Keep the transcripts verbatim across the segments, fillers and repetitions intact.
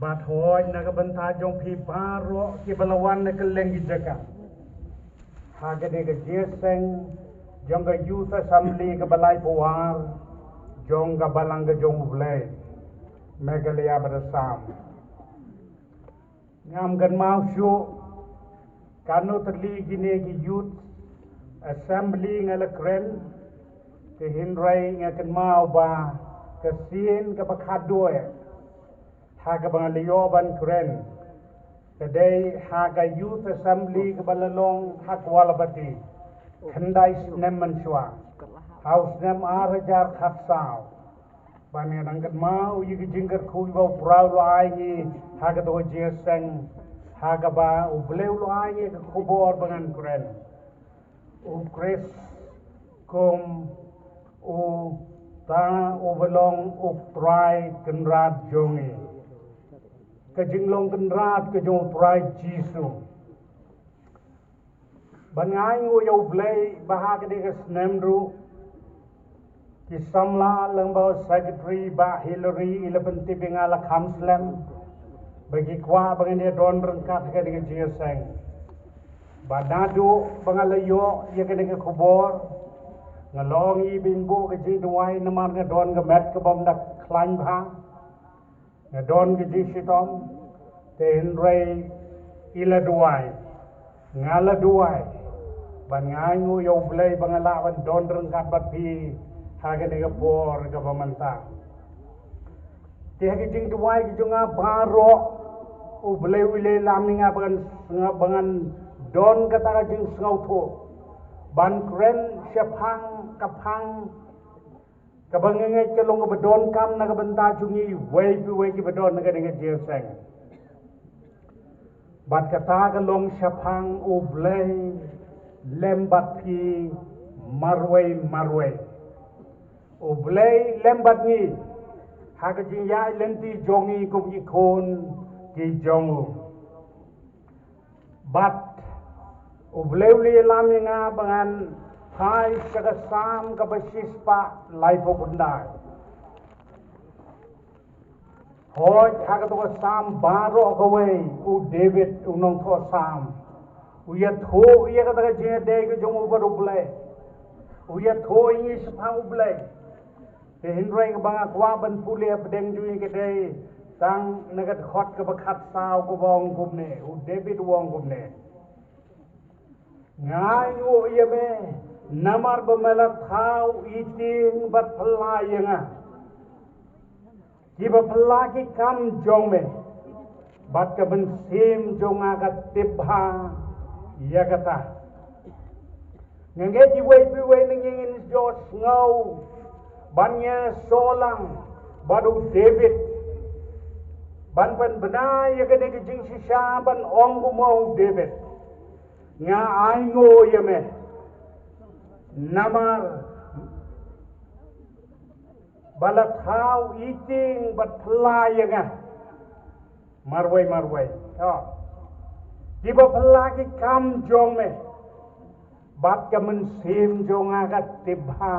Bad hooid na ka bynta jong phi baroh kiba la wan na kylleng ki jaka ha kane ka jingïaseng jong ka Youth Assembly kaba laiphew ar jong ka Balang ka jong U Blei, Meghalaya bad Assam. Ngam kynmaw shuh kano tylli kine ki Youth Assembly nga la kren, te hynrei nga kynmaw ba ka sien kaba khatduh ha kaba nga la ïoh ban kren ka dei ha ka Youth Assembly kaba la long ha Kawalapati khyndai snem mynshuwa, ha u snem ar hajar khatsaw. Ba nga dang kynmaw ïa ka jingkyrkhu ba U Trai u la ai ngi ha kato ka jingïaseng, ha kaba U Blei u la ai ngi ka khubor ba ngan kren. U Khrist kum uta uba long U Trai Kynrad jong ngi. Ka jinglong Kynrad ka jong U Trai Jisu. Ban ai nguh ïa U Blei ba ha kane ka snem ruh ki samla lyngba u Secretary Bah Hillary i la pyntip ïa nga la kham slem ba ki kwah ba ngan ïa don ryngkat ha kane ka jingïaseng. Ba naduh ba nga la ïoh ïa kane ka khubor, nga la ong i bynta ka jingduwai namar nga don ka met ka bym da khlaiñ bha. Nga don ka jingshitom, te hynrei i la duwai, nga la duwai ban ai nguh ïa U Blei ba nga lah ban don ryngkat bad phi ha kane ka por kaba mynta. Te ha ka jingduwai ka jong nga baroh U Blei u la ïalam ïa nga ba ngan, ba ngan don kata ka jingsngewthuh ban kren shaphang ka phang kaba nga ngeit ka long kaba donkam na ka bynta jong ngi iwei pa iwei kiba don ha kane ka jingïaseng. Bad kata ka long shaphang U Blei lem bad phi marwei marwei. U Blei lem bad ngi ha ka jingïaid lynti jong ngi kum ki khun ki jong u. Bad U Blei u la ïalam ïa nga ba ngan phai sha ka Salm kaba shispah laiphew khyndai. Hooid ha kato ka Salm baroh kawei u David u nongthoh Salm u ïathuh ïa kata ka jingïadei ka jong u bad U Blei. U ïathuh ïa ngi shaphang U Blei. Te hynrei kaba nga kwah ban pule hapdeng jong ngi ka dei tang na ka dkhot kaba khatsaw kaba ong kumne, u David u ong kumne. Nga ai nguh ïa me namar ba me la thaw ïing bad phylla ïa nga. Kiba phylla ki kam jong me bad ka mynsiem jong nga ka tip bha ïa kata. Nga ngeit iwei pa iwei na ngi ngin ïohsngew ban ïa shu lang bad u David ban pynbna ïa kane ka jingshisha ban ong kumno u David. Nga ai nguh ïa me namar ba la thaw ïing bad phylla ïa nga. Marwei marwei. Kiba phylla ki kam jong me bad ka mynsiem jong nga ka tip bha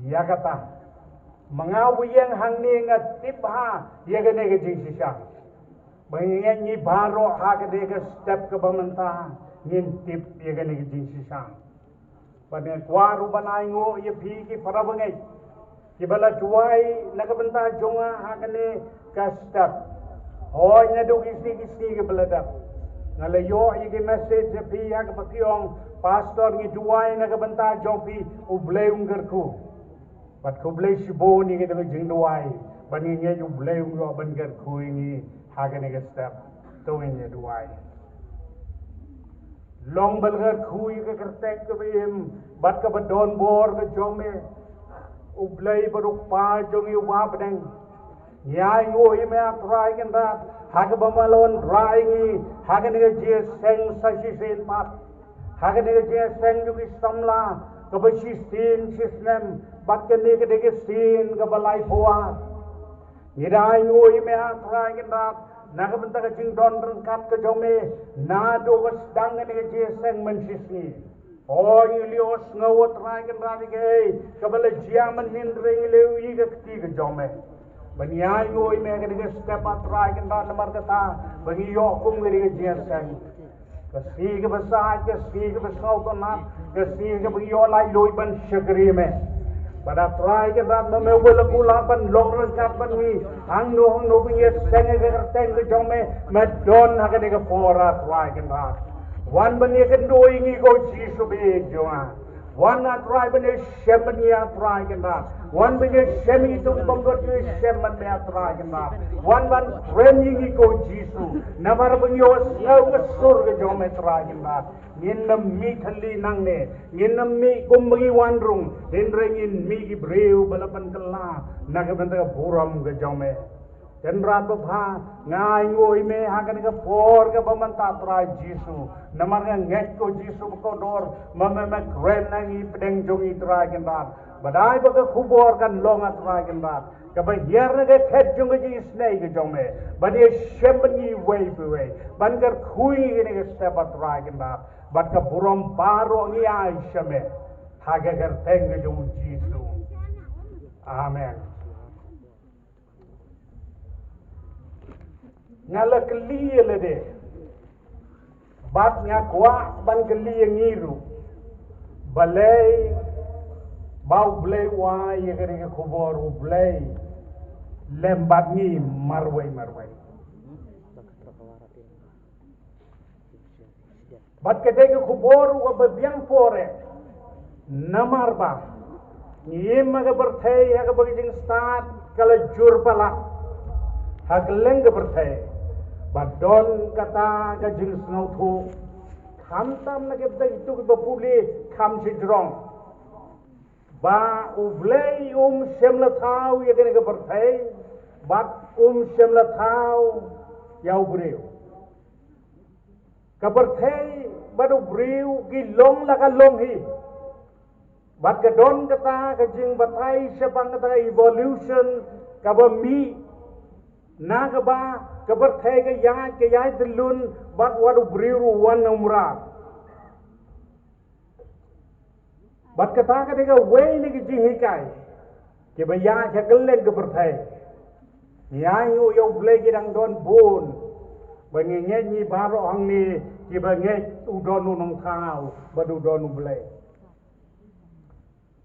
ïa kata. Ma nga u ïeng hangne nga tip bha ïa kane ka jingshisha. Ba ngi ngeit ngi baroh ha kane ka step kaba mynta ngin tip ïa kane ka jingshisha. Bad nga kwah ruh ban ai nguh ïa phi ki para bangeit kiba la duwai na ka bynta jong nga ha kane ka step. Hooid naduh ki sngi ki sngi kiba la dep nga la ïoh ïa ki message ïa phi ha kaba phi ong, Pastor ngi duwai na ka bynta jong phi, U Blei un kyrkhu. Bad khublei shibun ïa kane ka jingduwai bad ngi ngeit U Blei un ïoh ban kyrkhu ïa ngi ha kane ka step. To ngin ïa duwai. Long ba la kyrkhu ïa ka kyrteng kaba im bad kaba don bor ka jong me, U Blei bad U Kpa jong ngi uba ha bneng. Ngi ai nguh ïa me A Trai Kynrad ha kaba me la wanrah ïa ngi ha kane ka jingïaseng sa shisien pat. Ha kane ka jingïaseng jong ki samla kaba shisien shisnem bad kane ka dei ka sien kaba laiphew ar. Ngi da ai nguh ïa me A Trai Kynrad na ka bynta ka jingdon ryngkat ka jong me naduh ba sdang kane ka jingïaseng mynshisngi. O ngi la ïohsngew A Trai Kynrad ïa kaei kaba la jia mynhynnin, ngi la ïohi ka kti ka jong me. Ban ïa ïohi me ka dei ka step, A Trai Kynrad, namar kata ba ngi ïoh kum ka dei ka jingïaseng. Ka sngi kaba sah, ka sngi kaba sngewtynnat, ka sngi kaba ngi ïoh laitluid ban shakri me. Bad A Trai Kynrad, ma me uba la kular ban long ryngkat bad ngi hangno hangno ba ngi ïaseng ïa ka kyrteng ka jong me, me don ha kane ka por, A Trai Kynrad. Wan ban ïakynduh ïa ngi, ko Jisu ba ïeit jong nga. Wan, A Trai, ban ïashem bad ngi, A Trai Kynrad. Wan ban ïashem ïa kito ki bymdon, ïashem bad me, A Trai Kynrad. Wan ban kren ïa ngi, ko Jisu. Namar ba ngi ïohsngew ka sur ka jong me, Trai Kynrad. Ngin ym mih thylli nangne, ngin ym mih kum ba ngi wan rung, hynrei ngin mih ki briew ba la pynkylla na ka bynta ka burom ka jong me. Kynrad babha, nga ainguh ïa me ha kane ka por kaba mynta, Trai Jisu. Namar nga ngeit, ko Jisu ba kordor, ma me, me kren ha ngi pdeng jong ngi, Trai Kynrad. Ba dei ba ka khubor kan long, A Trai Kynrad, kaba hiar na ka khet jong ka jingisynei ka jong me, ban ïashem bad ngi iwei pa iwei, ban kyrkhu ïa ngi ha kane ka step, A Trai Kynrad. Bad ka burom baroh ngi ai sha me, ha ka kyrteng ka jong u Jisu. Amen. Nga la kylli ïa lade, bad nga kwah ban kylli ïa ngi ruh, balei ba U Blei u ai ïa kane ka khubor, U Blei lem bad ngi marwei marwei. Bad ka dei ka khubor kaba biang por eh. Namar ba ngi im ha ka pyrthei ha kaba ka jingstad ka la jur palat ha kylleng ka pyrthei. Ba don kata ka jingsngewthuh, khamtam na ka bynta kito kiba pule kham shajrong, ba U Blei um shym la thaw ïa kane ka pyrthei, bad um shym la thaw ïa u briew. Ka pyrthei bad u briew ki long la ka long hi. Bad ka don kata ka jingbatai shaphang kata ka evolution kaba mih, na kaba ka pyrthei ka ïaid, ka ïaid tyllun, bad wat u briew ruh u wan na u mrad. Bad kata ka dei kawei na ki jinghikai kiba ïaid ha kylleng ka pyrthei. Ngi ainguh ïa U Blei, ki dang don bun. Ba ngi ngeit, ngi baroh hangne kiba ngeit u don U Nongthaw bad u don U Blei.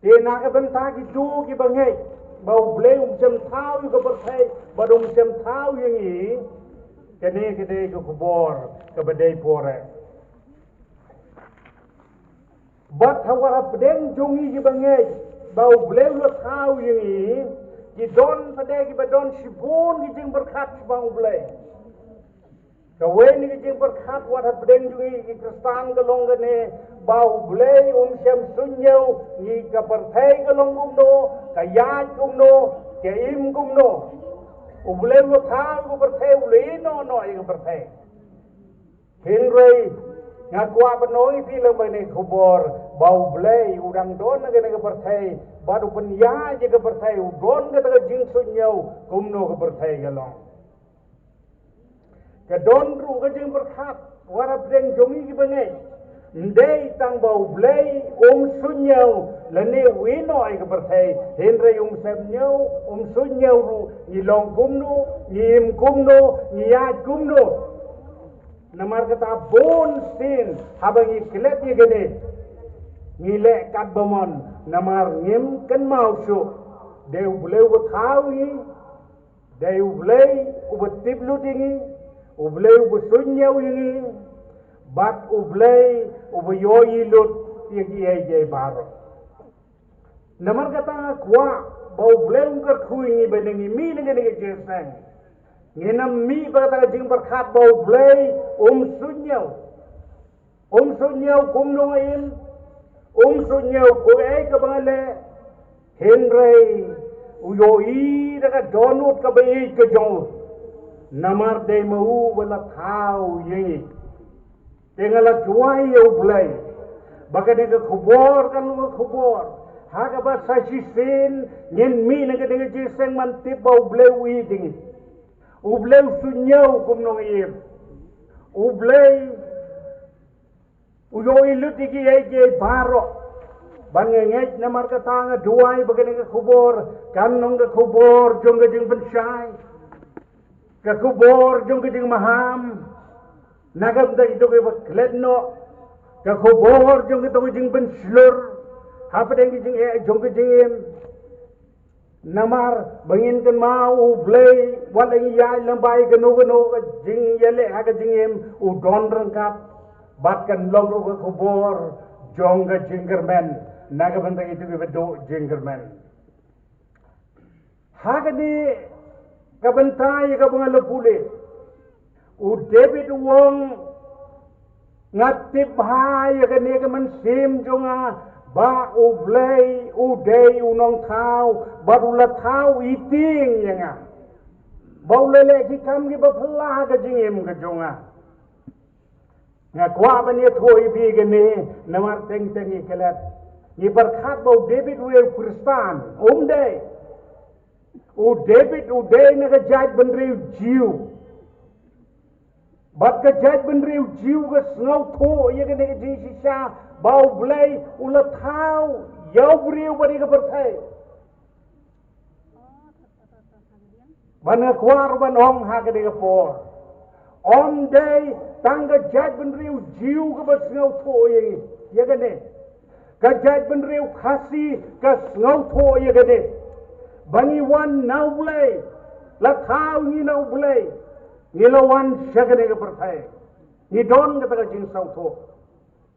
Te na ka bynta kito kiba ngeit ba U Blei um shym thaw ïa ka pyrthei bad um shym thaw ïa ngi, kane ka dei ka khubor kaba dei por eh. Bad ha, wat hapdeng jong ngi kiba ngeit ba U Blei u la thaw ïa ngi, ki don pat de kiba don shibun ki jingpyrkhat shaphang U Blei. Kawei na ki jingpyrkhat wat hapdeng jong ngi ki Khristan ka long kane, ba U Blei um shym suidñiew ngi, ka pyrthei ka long kumno, ka ïaid kumno, ka im kumno. U Blei u la thaw ïa ka pyrthei, u la ïehnoh noh ïa ka pyrthei. Hynrei nga kwah ban ong ïa phi lang ba kane ka khubor ba U Blei u dang don ha kane ka pyrthei, bad u pynïaid ïa ka pyrthei, u don kata ka jingsuidñiew kumno ka pyrthei ka long. Ka don ruh ka jingpyrkhat wat hapdeng jong ngi kiba ngeit. Ym dei tang ba U Blei um suidñiew lane u ïehnoh ïa ka pyrthei, hynrei um shym ñiew, um suidñiew ruh ngi long kumno, ngi im kumno, ngi ïaid kumno. Namar kata bun sien haba ngi klet ïa kane, ngi leh katba mon, namar ngim kynmaw shuh. Dei U Blei uba thaw ngi, dei U Blei uba tip lut ïa ngi, U Blei uba suidñiew ïa ngi, bad U Blei uba ïohi lut ïa kiei kiei baroh. Namar kata nga kwah ba U Blei un kyrkhu ïa ngi ba ynda ngi mih na kane ka jingïaseng, ngin ym mih bad kata ka jingpyrkhat ba U Blei um suidñiew. Um suidñiew kumno nga im, um suidñiew kaei kaba nga leh, hynrei u ïohi da ka dohnud kaba ïeit ka jong u. Namar dei ma u ba la thaw ïa ngi. Te nga la duwai ïa U Blei ba kane ka khubor kan long ka khubor ha kaba sa shisien ngin mih na kane ka jingïaseng, ngan tip ba U Blei u ïeit ïa ngi. U Blei u suidñiew kumno nga im. U Blei u ïohi lut ïa kiei kiei baroh. Ban nga ngeit namar kata nga duwai ba kane ka khubor kan long ka khubor jong ka jingpynshai, ka khubor jong ka jingmaham na ka bynta kito kiba klet noh, ka khubor jong kito ki jingpynshlur hapdeng ki jingeh jong ka jingim. Namar ba ngin kynmaw U Blei wat la ngi ïaid lem bad kano kano ka jingïaleh ha ka jingim, u don ryngkat bad kan long ruh ka khubor jong ka jingkyrmen na ka bynta kito kiba duh jingkyrmen. Ha kane ka bynta ïa kaba nga la pule, u David u ong, nga tip bha ïa kane ka mynsiem jong nga ba U Blei u dei u nongthaw bad u la thaw i tieng ïa nga, ba u la leh ki kam kiba phylla ha ka jingim ka jong nga. Nga kwah ban ïathuh ïa phi kane namar teng teng i klet ngi pyrkhat ba u David u dei u Khristan. Um dei. U David u dei na ka jaitbynriew Jiw. Bad ka jaitbynriew Jiw ka sngewthuh ïa kane ka jingshisha ba U Blei u la thaw ïa u briew bad ïa ka pyrthei. Ban nga kwah ruh ban ong ha kane ka por, ym dei tang ka jaitbynriew Jiw kaba sngewthuh ïa, ïa kane. Ka jaitbynriew Khasi ka sngewthuh ïa kane. Ba ngi wan na U Blei, la thaw ngi na U Blei, ngi la wan sha kane ka pyrthei, ngi don kata ka jingsngewthuh.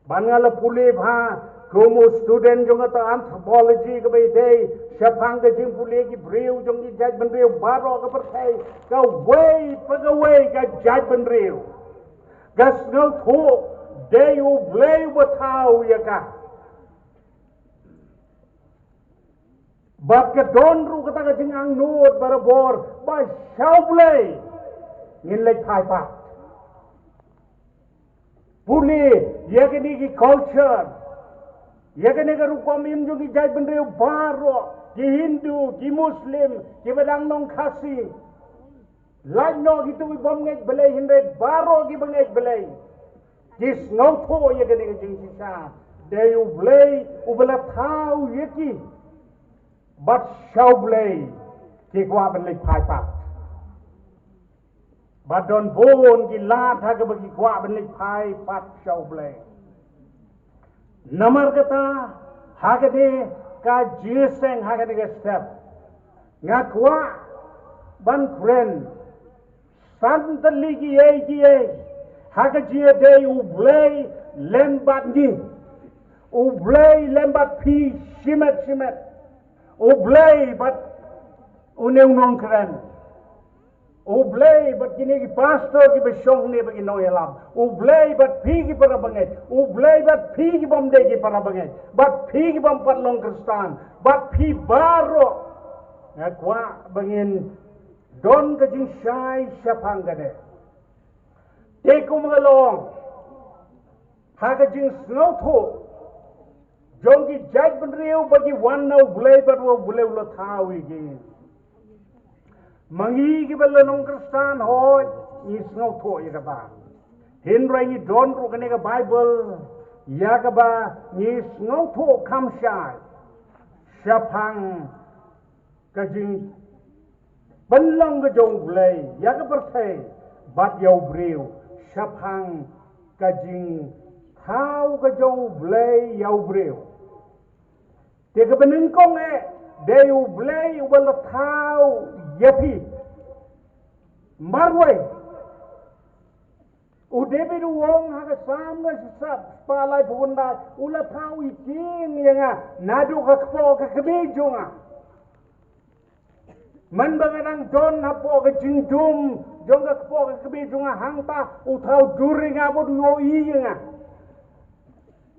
Ban nga la pule bha kum u student jong kata anthropology kaba ïadei shaphang ka jingpule ki briew jong ki jaitbynriew baroh ka pyrthei, kawei pa kawei ka jaitbynriew ka sngewthuh dei U Blei uba thaw ïa ka. Bad ka don ruh kata ka jingangnud barabor ba sha U Blei ngin leit phai pat. Pule ïa kine ki culture, ïa kine ki rukom im jong ki jaitbynriew baroh, ki Hindu, ki Muslim, kiba dang long Khasi. Lait noh kito ki bym ngeit Blei hynrei baroh kiba ngeit Blei ki sngewthuh ïa kane ka jingshisha. Dei U Blei uba la thaw ïa ki. Bad sha U Blei ki kwah ban leit phai pat. Bad don bun ki lad ha kaba ki kwah ban leit phai pat sha U Blei. Namar kata, ha kane ka jingïaseng, ha kane ka step, nga kwah ban kren san tylli kiei kiei ha ka jingïadei U Blei lem bad ngi, U Blei lem bad phi shimet shimet, U Blei bad une u nongkren. U Blei bad kine ki pastor kiba shong ne bad ki nongïalam. U Blei bad phi ki para bangeit. U Blei bad phi ki bym dei ki para bangeit. Bad phi ki bym pat long Khristan. Bad phi baroh. Nga kwah ba ngin don ka jingshai shaphang kane. Te kum nga la ong, ha ka jingsngewthuh jong ki jaitbynriew ba ki wan na U Blei bad U Blei u la thaw ïa ki. Ma ngi kiba la long Khristan hooid ngi sngewthuh ïa kata. Hynrei ngi don ruh kane ka Baibl ïa kaba ngi sngewthuh kham shai shaphang ka jingpynlong ka jong U Blei ïa ka pyrthei bad ïa u briew, shaphang ka jingthaw ka jong U Blei ïa u briew. Te kaba nyngkong eh, dei U Blei uba la thaw ïa phi. Marwei, u David u ong ha ka Salm ka shispah laiphew khyndai, u la thaw i tieng ïa nga naduh ka kpoh ka kmie jong nga. Mynba nga dang don hapoh ka jingdum jong ka kpoh ka kmie jong nga, hangta u thaw dur ïa nga bad u ïohi ïa nga.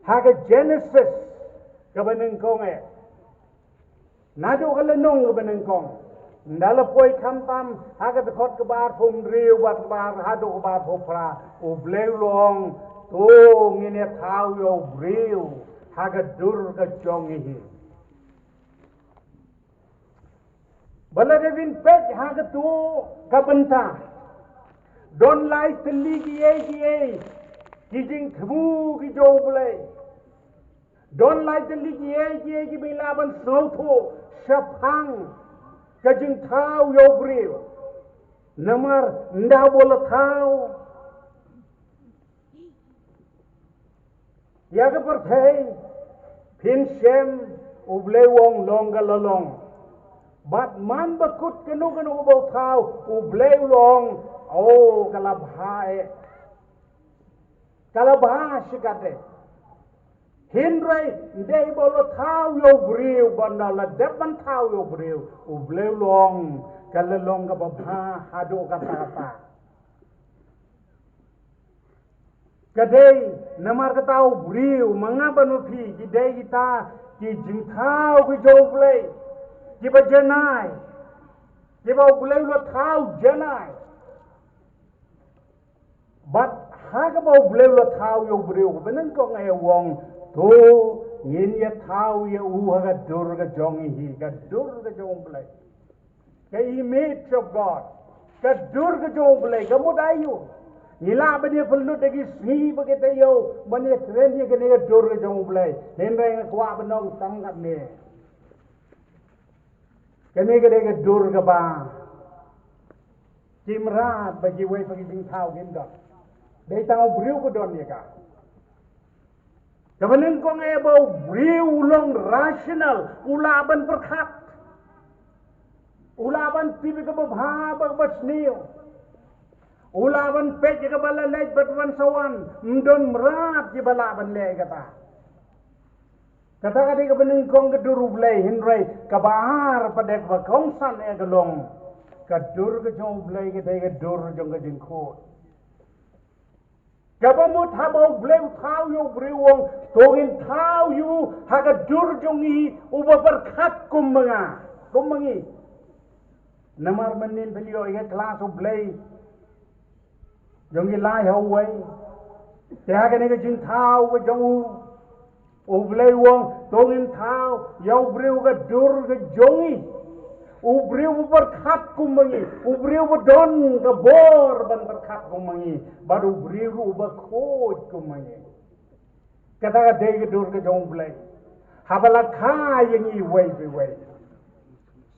Ha ka Genesis kaba nyngkong eh, naduh ka lynnong kaba nyngkong, ynda la poi khamtam ha ka dkhot kaba arphew hynriew bad kaba ar haduh kaba arphew phra, U Blei u la ong, to ngin ïa thaw ïa u briew ha ka dur ka jong ngi hi. Ba lada phin peit ha kato ka bynta, don lai tylli kiei kiei ki jingthmu ki jong U Blei. Don lai tylli ki ei ki ei kiba ngi lah ban sngewthuh shaphang ka jingthaw ïa u briew. Namar ynda ba u la thaw ïa ka pyrthei, phin shem, U Blei u ong long ka la long. Bad man ba kut kano kano ba u thaw, U Blei u ong, o, ka la bha eh. Ka la bha shikatdei. Hynrei dei ba u la thaw ïa u briew, ba ynda la dep ban thaw ïa u briew, U Blei u ong ka la long kaba bha haduh katta katta. Ka dei namar kata u briew, ma nga bad ma phi, ki dei kita ki jingthaw ki jong U Blei, kiba janai, kiba U Blei u la thaw janai. Bad ha kaba U Blei u la thaw ïa u briew, kaba nyngkong eh u ong, to ngin ïa thaw ïa u ha ka dur ka jong ngi hi, ka dur ka jong U Blei. Ka image of God. Ka dur ka jong U Blei, ka mut aïu? Ngi lah ban ïa pynlut da ki sngi bad ki taïew ban ïa kren ïa kane ka dur ka jong U Blei. Hynrei nga kwah ban ong tang katne. Kane ka dei ka dur kaba ki mrad bad kiwei pat ki jingthaw kim don. Dei tang u briew ba don ïa ka. Kaba nyngkong eh ba u briew u long rational, u lah ban pyrkhat. U lah ban tip ïa kaba bha bad kaba sniew. U lah ban peit ïa kaba la leit bad ban sa wan, ym don mrad kiba lah ban leh ïa kata. Kata ka dei kaba nyngkong ka dur U Blei, hynrei kaba ar pat dei kaba kongsan eh ka long, ka dur ka jong U Blei ka dei ka dur jong ka jingkhuid. Kaba mut haba U Blei u thaw ïa u briew u ong, to ngin thaw ïa u ha ka dur jong ngi, uba pyrkhat kum ma nga, kum ma ngi. Namar mynnin phin ïoh ïa ka klas U Blei jong ngi lai ha uwei. Te ha kane ka jingthaw ka jong u, U Blei u ong, to ngin thaw ïa u briew ka dur ka jong ngi. U briew uba pyrkhat kum ma ngi, u briew uba don ka bor ban pyrkhat kum ma ngi, bad u briew ruh uba khuid kum ma ngi. Kata ka dei ka dur ka jong U Blei. Haba la kha ïa ngi iwei pa iwei,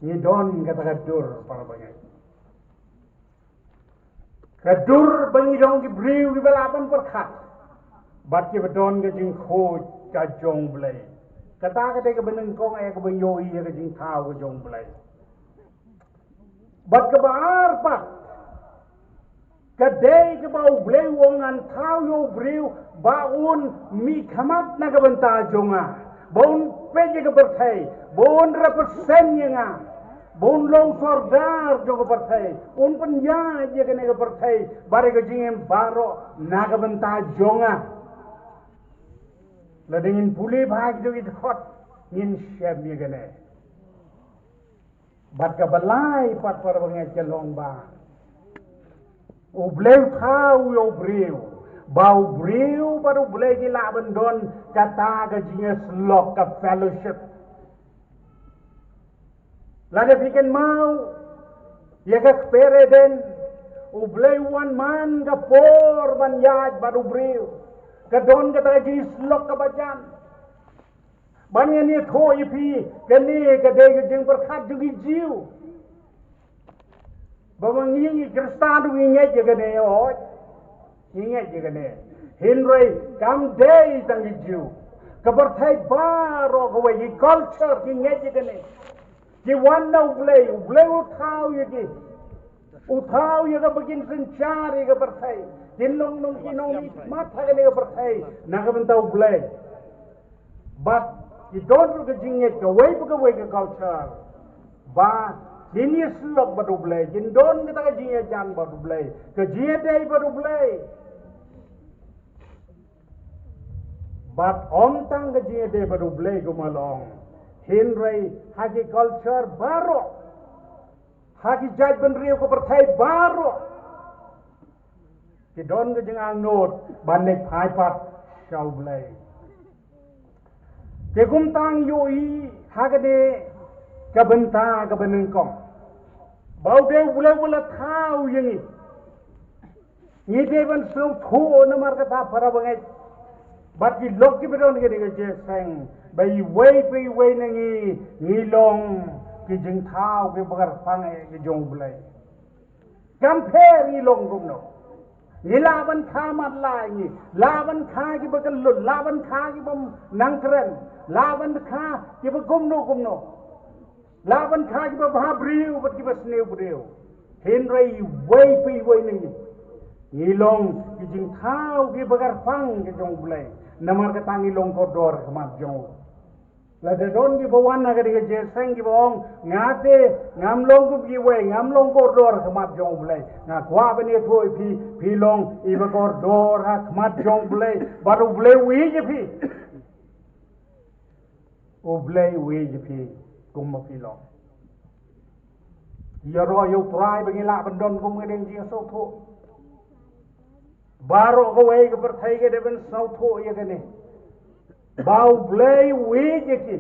ngi don kata ka dur, para bangeit. Ka dur ba ngi long ki briew kiba lah ban pyrkhat bad kiba don ka jingkhuid ka jong U Blei. Kata ka dei kaba nyngkong eh kaba ïohi ïa ka jingthaw ka jong U Blei. Bad kaba ar pat, ka dei kaba U Blei u ong, ngan thaw ïa u briew ba un mihkhmat na ka bynta jong nga, ba un peit ïa ka pyrthei, ba un represent ïa nga, ba un long sordar jong ka pyrthei, un pynïaid ïa kane ka pyrthei bad ïa ka jingim baroh na ka bynta jong nga. Lada ngin pule bha ha kito ki dkhot, ngin shem ïa kane. Bad kaba lai pat, para bangeit, ka long ba U Blei u thaw ïa u briew, ba u briew bad U Blei ki lah ban don kata ka jingïasyllok, ka fellowship. Lada phi kynmaw ïa ka kper Eden, U Blei u wan man ka por ban ïaid bad u briew. Ka don kata ka jingïasyllok kaba jan. Ban ngan ïathuh ïa phi, kane ka dei ka jingpyrkhat jong ki Jiw. Ba ma ngi, ngi Khristan ruh ngi ngeit ïa kane, oi. Ngi ngeit ïa kane. Hynrei kam dei tang ki Jiw. Ka pyrthei baroh kawei, ki culture ki ngeit ïa kane. Ki wan na U Blei, U Blei u thaw ïa ki. U thaw ïa ki ba kin synshar ïa ka pyrthei. Kin long nong, kin long nongmihkhmat ha kane ka pyrthei na ka bynta U Blei. Bad ki don ruh ka jingngeit kawei pa kawei ka culture ba kin ïasyllok bad U Blei, kin don kata ka jingïajan bad U Blei, ka jingïadei bad U Blei. Bad ym tang ka jingïadei bad U Blei kumba long, hynrei ha ki culture baroh, ha ki jaitbynriew ka pyrthei baroh, ki don ka jingangnud ban leit phai pat sha U Blei. Te kumta ngi ïohi ha kane ka bynta kaba nyngkong, ba U dei U Blei uba la thaw ïa ngi. Ngi dei ban sngewthuh namar kata, para bangeit. Bad ki lok kiba don ha kane ka jingïaseng, ba iwei pa iwei na ngi, ngi long ki jingthaw kiba kyrpang eh ki jong U Blei. Kam pher ngi long kumno. Ngi lah ban kha matlai ngi, lah ban kha kiba kyllut, lah ban kha kiba nang kren, lah ban kha kiba kumno kumno. Lah ban kha kiba bha briew bad kiba sniew briew. Hynrei iwei pa iwei na ngi, ngi long ki jingthaw kiba kyrpang ki jong U Blei. Namar kata ngi long kordor ha khmat jong U. Lada don kiba wan ha kane ka jingïaseng kiba ong, nga te ngam long kum kiwei, ngam long kordor ha khmat jong U Blei. Nga kwah ban ïathuh ïa phi, phi long iba kordor ha khmat jong U Blei. Bad U Blei u ïeit ïa phi. U Blei u ïeit ïa phi kumba phi long. Ïaroh ïa U Trai ba ngin lah ban don kum kane ka jingsngewthuh. Baroh kawei ka pyrthei ka dei ban sngewthuh ïa kane, ba U Blei u ïeit ïa ki,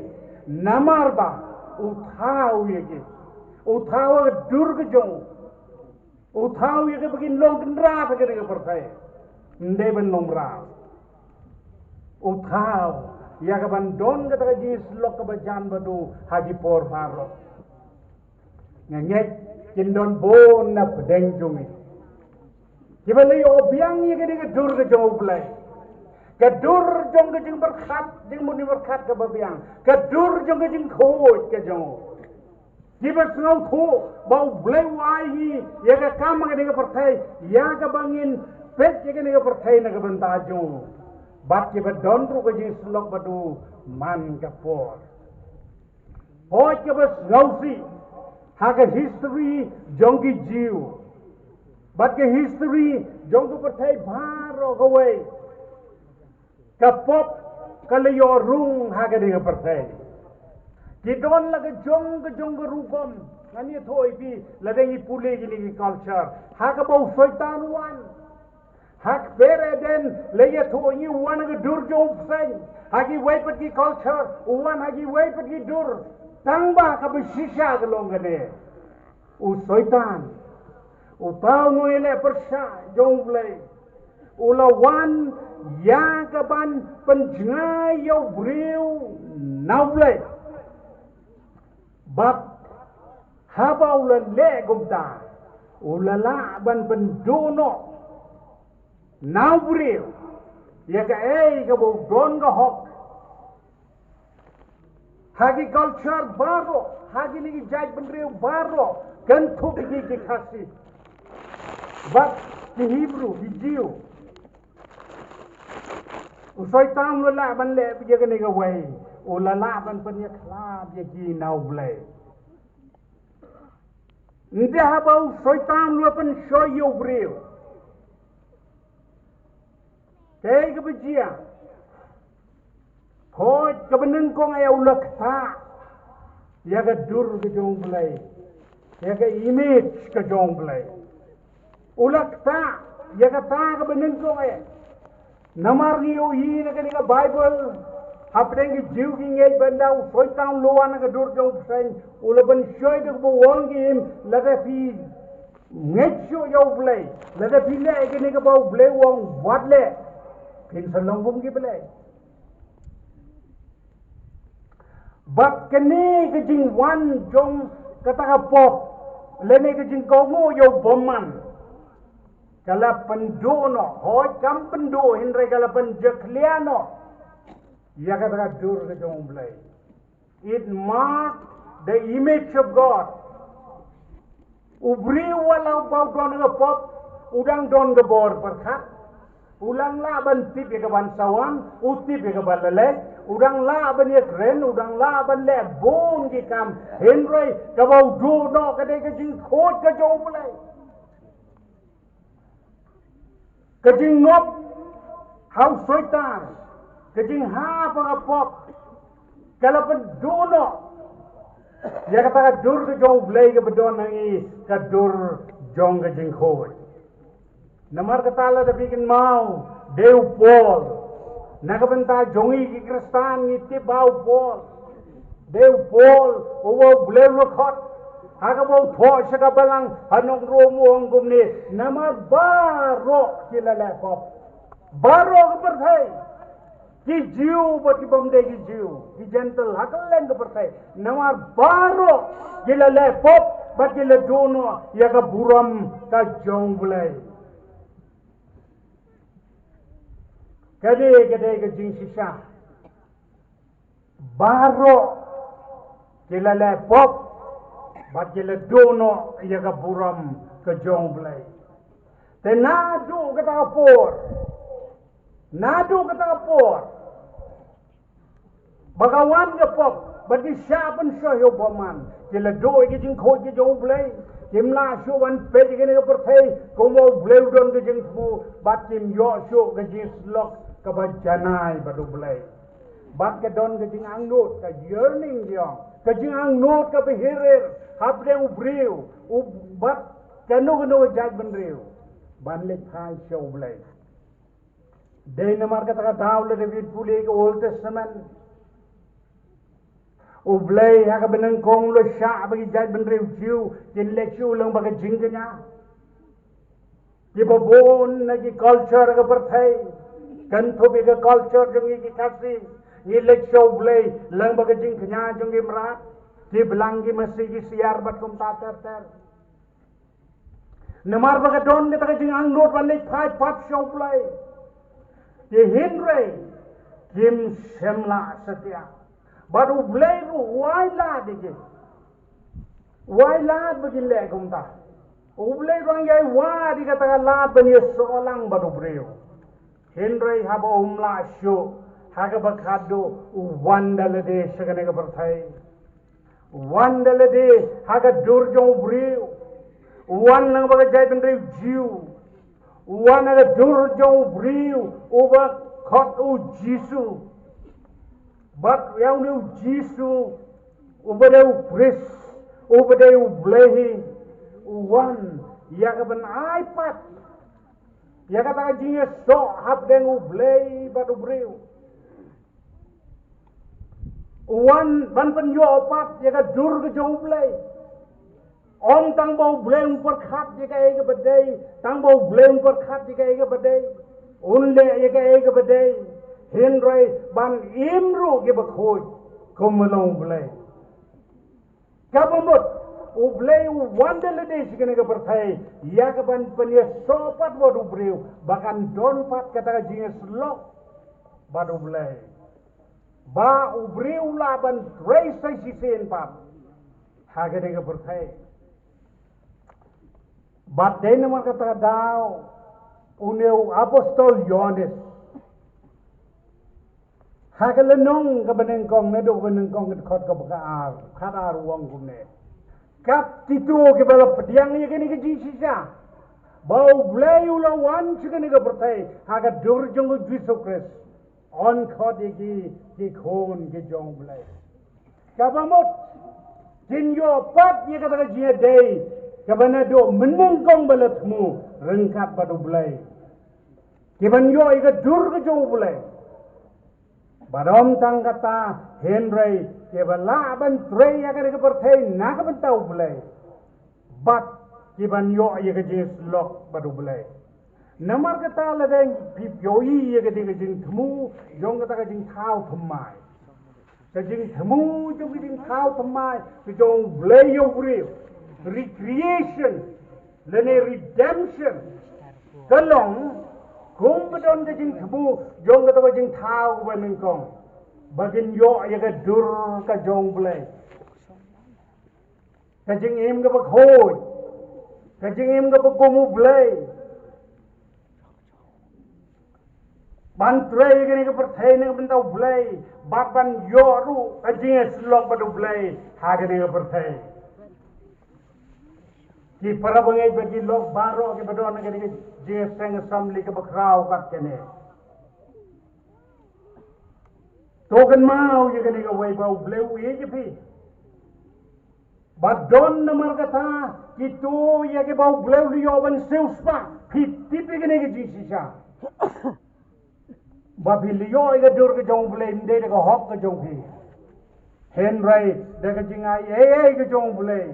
namar ba u thaw ïa ki. U thaw ïa ka dur ka jong u. U thaw ïa ki ba kin long kynrad ha kane ka pyrthei. Ym dei ban long mraw. U thaw ïa ka ban don kata ka jingïasyllok kaba jan bad u ha ki por baroh. Nga ngeit kin don bun na pdeng jong ngi kiba la ïoh biang ïa kane ka dur ka jong U Blei. Ka dur jong ka jingpyrkhat, jingmut jingpyrkhat kaba biang. Ka dur jong ka jingkhuid ka jong u. Kiba sngewthuh ba U Blei u ai ngi ïa ka kam ha kane ka pyrthei, ïa kaba ngin peit ïa kane ka pyrthei na ka bynta jong u. Bad kiba don ruh ka jingïasyllok bad u man ka por. Hooid, kaba sngewsih ha ka history jong ki Jiw bad ka history jong ka pyrthei baroh kawei, ka pop ka la ïoh rung ha kane ka pyrthei. Ki don la ka jong ka jong ka rukom. Ngan ïathuh ïa phi, lada ngi pule kine ki culture, ha kaba u Soitan u wan. Ha kper Eden, la ïathuh ïa ngi, u wan ha ka dur jong u bseiñ. Ha kiwei pat ki culture, u wan ha kiwei pat ki dur. Tang ba kaba shisha ka long kane. U Soitan, uta u nongïaleh pyrshah jong U Blei, u la wan ïa ka ban pynjngai ïa u briew na U Blei. Bad haba u la leh kumta, u la lah ban pynduh noh na u briew ïa kaei kaba u don ka hok. Ha ki culture baroh, ha kine ki jaitbynriew baroh, kynthup ïa ki, ki Khasi bad ki Hebru, ki Jiw, u Soitan u la lah ban leh ïa kane kawei, u la lah ban pynïakhlad ïa ki na U Blei. Nda haba u Soitan u la pynshoi ïa u briew, kaei kaba jia? Hooid, kaba nyngkong eh u la ktah ïa ka dur ka jong U Blei, ïa ka image ka jong U Blei. U la ktah ïa kata kaba nyngkong eh. Namar ngi ïohi na kane ka Baibl, hapdeng ki Jiw ki ngeit ba ynda u Soitan u la wan ha ka dur jong u bseiñ, u la pynshoi da kaba u ong ïa ki, lada phi ngeit shuh ïa U Blei, lada phi leh ïa kane kaba U Blei u ong, wat leh, phin sa long kum ki blei. Bad kane ka jingwan jong kata ka pop, lane ka jingkohnguh ïa u bymman, ka la pynduh noh, hooid kam pynduh, hynrei ka la pynjakhlia noh ïa kata ka dur ka jong U Blei. It marked the image of God. U briew wat la ba u don ha ka pop, u dang don ka bor pyrkhat. U dang lah ban tip ïa ka ban sa wan, u tip ïa ka ban la leit, u dang lah ban ïakren, u dang lah ban leh bun ki kam. Hynrei kaba u duh noh ka dei ka jingkhuid ka jong U Blei. Ka jingngop ha u Soitan, ka jinghap ha ka pop, ka la pynduh noh ïa kata ka dur ka jong U Blei kaba don ha ngi, ka dur jong ka jingkhuid. Namar kata lada phi kynmaw, dei u Paul. Na ka bynta jong ngi ki Khristan ngi tip ba u Paul, dei u Paul uba U Blei u la khot ha kaba u thoh sha ka balang ha nong Rom, u ong kumne: Namar baroh ki la leh pop. Baroh ka pyrthei. Ki Jiw bad ki bym dei ki Jiw, ki Jentil, ha kylleng ka pyrthei. Namar baroh ki la leh pop bad ki la duh noh ïa ka burom ka jong U Blei. Ka dei, ka dei ka jingshisha. Baroh ki la leh pop bad ki la duh noh ïa ka burom ka jong U Blei. Te naduh kata ka por, naduh kata ka por, ba ka wan ka pop bad ki shah pynshoh ïa u bymman, ki la duh ïa ki jingkhuid ki jong U Blei. Kim lah shuh ban peit ïa kane ka pyrthei kumba U Blei u don ka jingthmu, bad kim ïoh shuh ka jingsyllok kaba janai bad U Blei. Bad ka don ka jingangnud, ka yearning jong, ka jingangnud kaba hirir hapdeng u briew, u, bad kano kano ka jaitbynriew ban leit phai sha U Blei. Dei namar kata ka daw lada phi pule ka Old Testament, U Blei ha kaba nyngkong u la shah ba ki jaitbynriew Jiw kin leit shuh lyngba ka jingkñia. Kiba bun na ki culture ka pyrthei, kynthup ïa ka culture jong ngi ki Khasi, ngi leit sha U Blei lyngba ka jingkñia jong ki mrad, ki blang, ki masi, ki siar bad kumta ter ter. Namar ba ka don kata ka jingangnud ban leit phai pat sha U Blei. Te hynrei kim shym lah satia. Bad U Blei ruh u ai lad ïa ki. U ai lad ba kin leh kumta. U Blei ruh u ai wad ïa kata ka lad ban ïasoh lang bad u briew. Hynrei haba um lah shuh, ha kaba khadduh u wan da lade sha kane ka pyrthei. U wan da lade ha ka dur jong u briew. U wan lyngba ka jaitbynriew Jiw. U wan ha ka dur jong u briew uba khot u Jisu. Bad ïa une u Jisu, uba dei u Khrist, uba dei U Blei hi, u wan ïa ka ban ai pat ïa kata ka jingïasoh hapdeng U Blei bad u briew. U wan ban pynïoh pat ïa ka dur ka jong U Blei. Ym tang ba U Blei un pyrkhat ïa kaei kaba dei, tang ba U Blei un pyrkhat ïa kaei kaba dei, un leh ïa kaei kaba dei, hynrei ban im ruh kiba khuid kum u long U Blei. Kaba mut U Blei u wan da lade sha kane ka pyrthei ïa ka ban pynïasoh pat bad u briew ba kan don pat kata ka jingïasyllok bad U Blei, ba u briew u lah ban trei sa shisien pat ha kane ka pyrthei. Bad dei namar kata ka daw une u apostol Ïoannis ha ka lynnong kaba nyngkong, naduh kaba nyngkong ka dkhot kaba ka ar, khatar u ong kumne: Kat kito kiba la pdiang ïa kane ka jingshisha, ba U Blei u la wan sha kane ka pyrthei ha ka dur jong u Jisu Khrist, yn khot ïa ki ki khun ki jong U Blei. Kaba mut kin ïoh pat ïa kata ka jingïadei kaba naduh mynnyngkong ba la thmu ryngkat bad U Blei. Ki ban ïoh ïa ka dur ka jong U Blei. Bad ym tang kata, hynrei kiba lah ban trei ïa kane ka pyrthei na ka bynta U Blei, bad ki ban ïoh ïa ka jingïasyllok bad U Blei. Namar kata, lada phi ïohi ïa kane ka jingthmu jong kata ka jingthaw thymmai, ka jingthmu jong ka jingthaw thymmai ka jong U Blei ïa u briew, recreation lane redemption, ka long kumba don ka jingthmu jong kata ka jingthaw kaba nyngkong, ba kin ïoh ïa ka dur ka jong U Blei, ka jingim kaba khuid, ka jingim kaba kum U Blei, ban trei kane ka pyrthei na ka bynta U Blei, bad ban ïoh ruh ka jingïasyllok bad U Blei ha kane ka pyrthei. Ki para bangeit bad ki lok baroh kiba don ha kane ka jingïaseng assembly kaba khraw kat kane, to kynmaw ïa kane kawei, ba U Blei u ïeit ïa phi. Bad don namar kata kito ïa kiba U Blei u la ïoh ban siewspah, phi tip ïa kane ka jingshisha, ba phi la ïoh ïa ka dur ka jong U Blei, ym dei da ka hok ka jong phi, hynrei da ka jingai ei ei ka jong U Blei.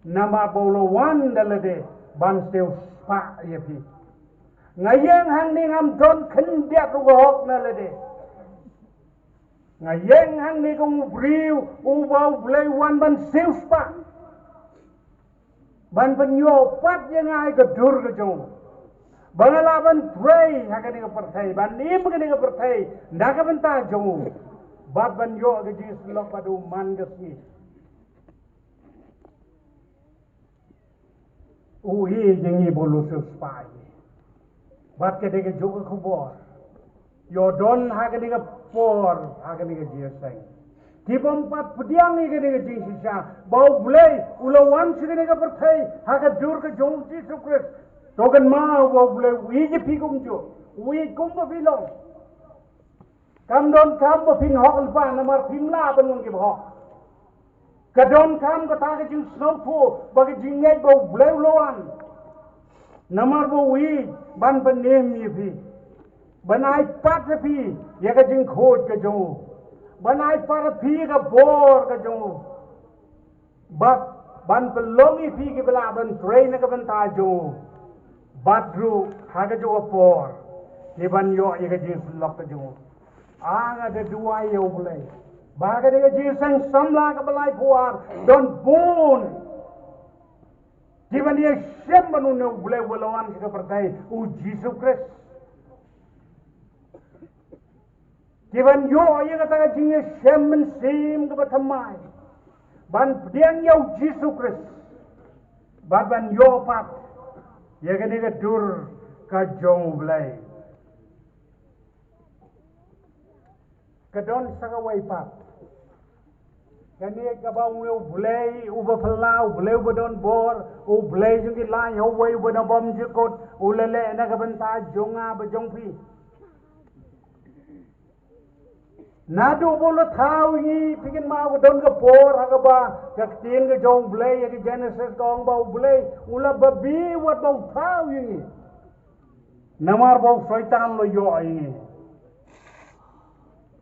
Namar ba u la wan da lade ban siewspah ïa phi. Nga ïeng hangne ngam don khyndiat ruh ka hok na lade. Nga ïeng hangne kum u briew uba U Blei u wan ban siewspah, ban pynïoh pat ïa nga ïa ka dur ka jong u, ba nga lah ban trei ha kane ka pyrthei, ban im ha kane ka pyrthei na ka bynta jong u, bad ban ïoh ka jingïasyllok bad u man ka sngi. U ïeit ïa ngi ba u la siewspah ïa ngi. Bad ka dei kajuh ka khubor ïoh don ha kane ka por, ha kane ka jingïaseng. Te bym pat pdiang ïa kane ka jingshisha ba U Blei u la wan sha kane ka pyrthei ha ka dur ka jong u Jisu Khrist. To kynmaw ba U Blei u ïeit ïa phi kumjuh, u ïeit kumba phi long. Kam donkam ba phin hok lypa namar phim lah ban long kiba hok. Ka donkam kata ka jingsngewthuh ba ka jingngeit ba U Blei u la wan, namar ba u ïeit, ban pynim ïa phi, ban ai pat ïa phi ïa ka jingkhuid ka jong u, ban ai pat ïa phi ïa ka bor ka jong u, bad ban pynlong ïa phi kiba lah ban trei na ka bynta jong u, bad ruh ha kajuh ka por ki ban ïoh ïa ka jingïasyllok ka jong u. A nga da duwai ïa U Blei ba ha kane ka jingïaseng samla kaba laiphew ar don bun ki ban ïashem ban une U Blei uba la wan sha ka pyrthei, u Jisu Khrist. Ki ban ïoh ïa kata ka jingïashem mynsiem kaba thymmai, ban pdiang ïa u Jisu Khrist, bad ban ïoh pat ïa kane ka dur ka jong U Blei. Ka don sa kawei pat. Kane kaba u U Blei uba phylla, U Blei uba don bor, U Blei jong ki laiñ ha uwei uba na bymjukut, u la leh na ka bynta jong nga bad jong phi. Naduh ba u la thaw ïa ngi, phi kynmaw, ka don ka por ha kaba ka ktien ka jong U Blei, ïa ka Genesis ka ong ba U Blei u la babe wat ba u thaw ïa ngi. Namar ba u Soitan u la ïoh ïa ngi.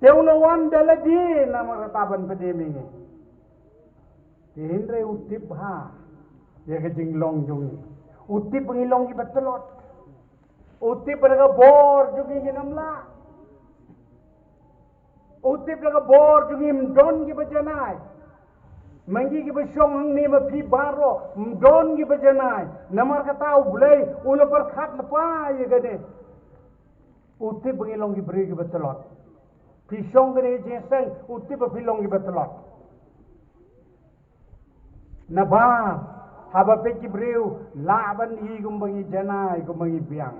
Te u la wan da lade namar kata ban pynim ïa ngi. Te hynrei u tip bha ïa ka jinglong jong ngi. U tip ba ngi long kiba tlot. U tip ba da ka bor jong ngi ngin ym lah. U tip da ka bor jong ngi ym don kiba janai. Ma ngi kiba shong hangne, ma phi baroh, ym don kiba janai. Namar kata U Blei u la pyrkhat lypa ïa kane. U tip ba ngi long ki briew kiba tlot. Phi shong kane ka jingïaseng, u tip ba phi long kiba tlot. Naba haba peit ki briew lah ban i kumba ngi janai, kumba ngi biang.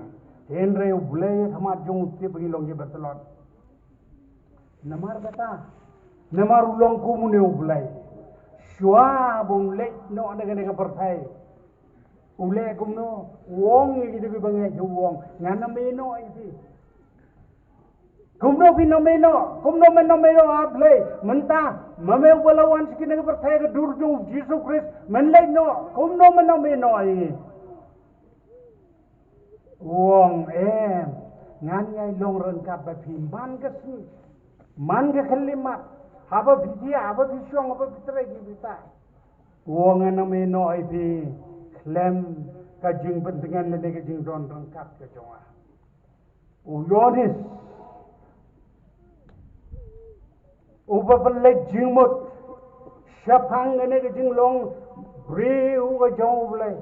Hynrei U Blei ha khmat jong u u tip ba ngi long kiba tlot. Namar kata, namar u long kum une U Blei. Shuwa ba un leit noh na kane ka pyrthei, u leh kumno? U ong ïa kito kiba ngeit, u ong, ngan ym ïehnoh ïa phi. Kumno phin ym ïehnoh? Kumno men ym ïehnoh, A Blei? Mynta ma me uba la wan sha kane ka pyrthei ha ka dur jong u Jisu Khrist, men leit noh. Kumno men ym ïehnoh ïa ngi? U ong, em, ngan ïai long ryngkat bad phi man ka sngi, man ka khyllipmat, haba phi thiah, haba phi shong, haba phi trei, ki phi tai. U ong, ngan ym ïehnoh ïa phi khlem ka jingpyntngen lane ka jingdon ryngkat ka jong nga. U Ïoannis uba pynleit jingmut shaphang kane ka jinglong briew ka jong U Blei,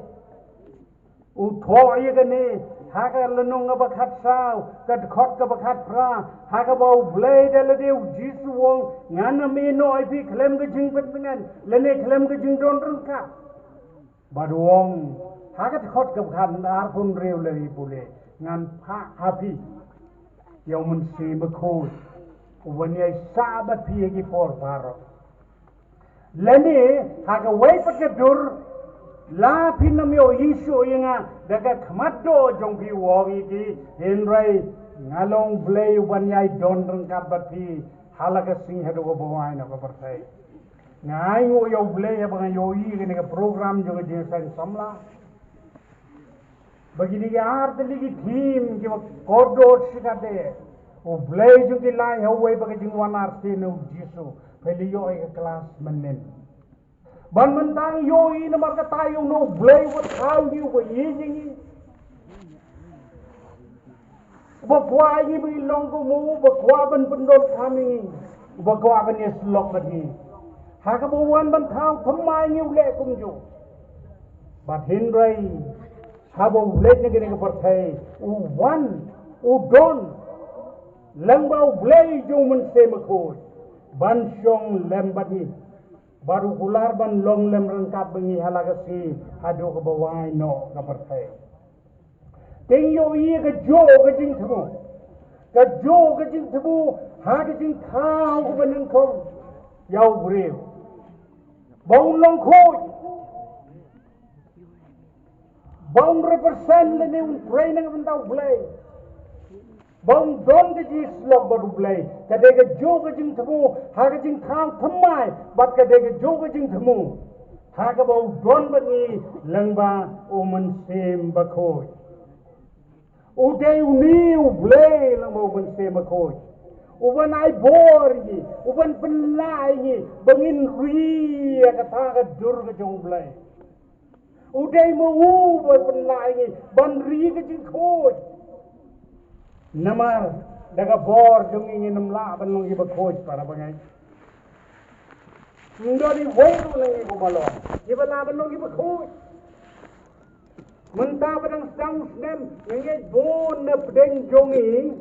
u thoh ïa kane ha ka lynnong kaba khatsaw, ka dkhot kaba khatphra, ha kaba U Blei da lade, u Jisu u ong, ngan ym ïehnoh ïa phi khlem ka jingpyntngen lane khlem ka jingdon ryngkat. Bad u ong ha ka dkhot kaba khatar, pynriew lane pule, ngan phah ha phi ïa u Mynsiem Bakhuid, u ban ïai sah bad phi ha ki por baroh. Lane ha kawei pat ka dur, la phin ym ïoh ïasuk ïa nga da ka khmat doh jong phi, u ong ïa ki, hynrei nga long Blei u ban ïai don ryngkat bad phi ha la ka sngi haduh kaba wai noh ka pyrthei. Nga ainguh ïa U Blei haba nga ïohi ïa kane ka program jong ka jingïaseng samla, ba kine ki ar tylli ki theme kiba kordor shikatdei. U Blei jong ki laiñ ha uwei, bad ka jingwan arsien na u Jisu. Phi la ïoh ïa ka klas mynnin. Ban mynta ngi ïohi namar kata ïa uno U Blei uba thaw ïa ngi, uba ïeit ïa ngi. Ba kwah ïa ngi ba ngi long kum u, ba kwah ban pyndonkam ïa ngi, ba kwah ban ïasyllok bad ngi. Ha kaba u wan ban thaw thymmai ïa ngi u leh kumjuh. Bad hynrei haba u leit na kane ka pyrthei, u wan, u don lyngba u Blei jong u Mynsiem Bakhuid ban shong lem bad ngi. Bad u kular ban long lem ryngkat bad ngi ha la ka sngi haduh kaba wai noh ka pyrthei. Te ngi ïohi ïa kajuh ka jingthmu, kajuh ka jingthmu ha ka jingthaw kaba nyngkong ïa u briew, ba un long khuid, ba un represent lane un trei na ka bynta u Blei, ba un don ka jingïasyllok bad u Blei. Ka dei kajuh ka jingthmu ha ka jingthaw thymmai, bad ka dei kajuh ka jingthmu ha kaba u don bad ngi lyngba u Mynsiem Bakhuid. U dei une u Blei lyngba u Mynsiem Bakhuid uban ai bor ïa ngi, uban pynlah ïa ngi ba ngin ri ïa kata ka dur ka jong u Blei. U dei ma u ba pynlah ïa ngi ban ri ka jingkhuid. Namar da ka bor jong ngi ngin ym lah ban long kiba khuid, para bangeit. Ym don iwei ruh na ngi kumba long kiba lah ban long kiba khuid. Mynta ba dang sdang u snem, nga ngeit bun na pdeng jong ngi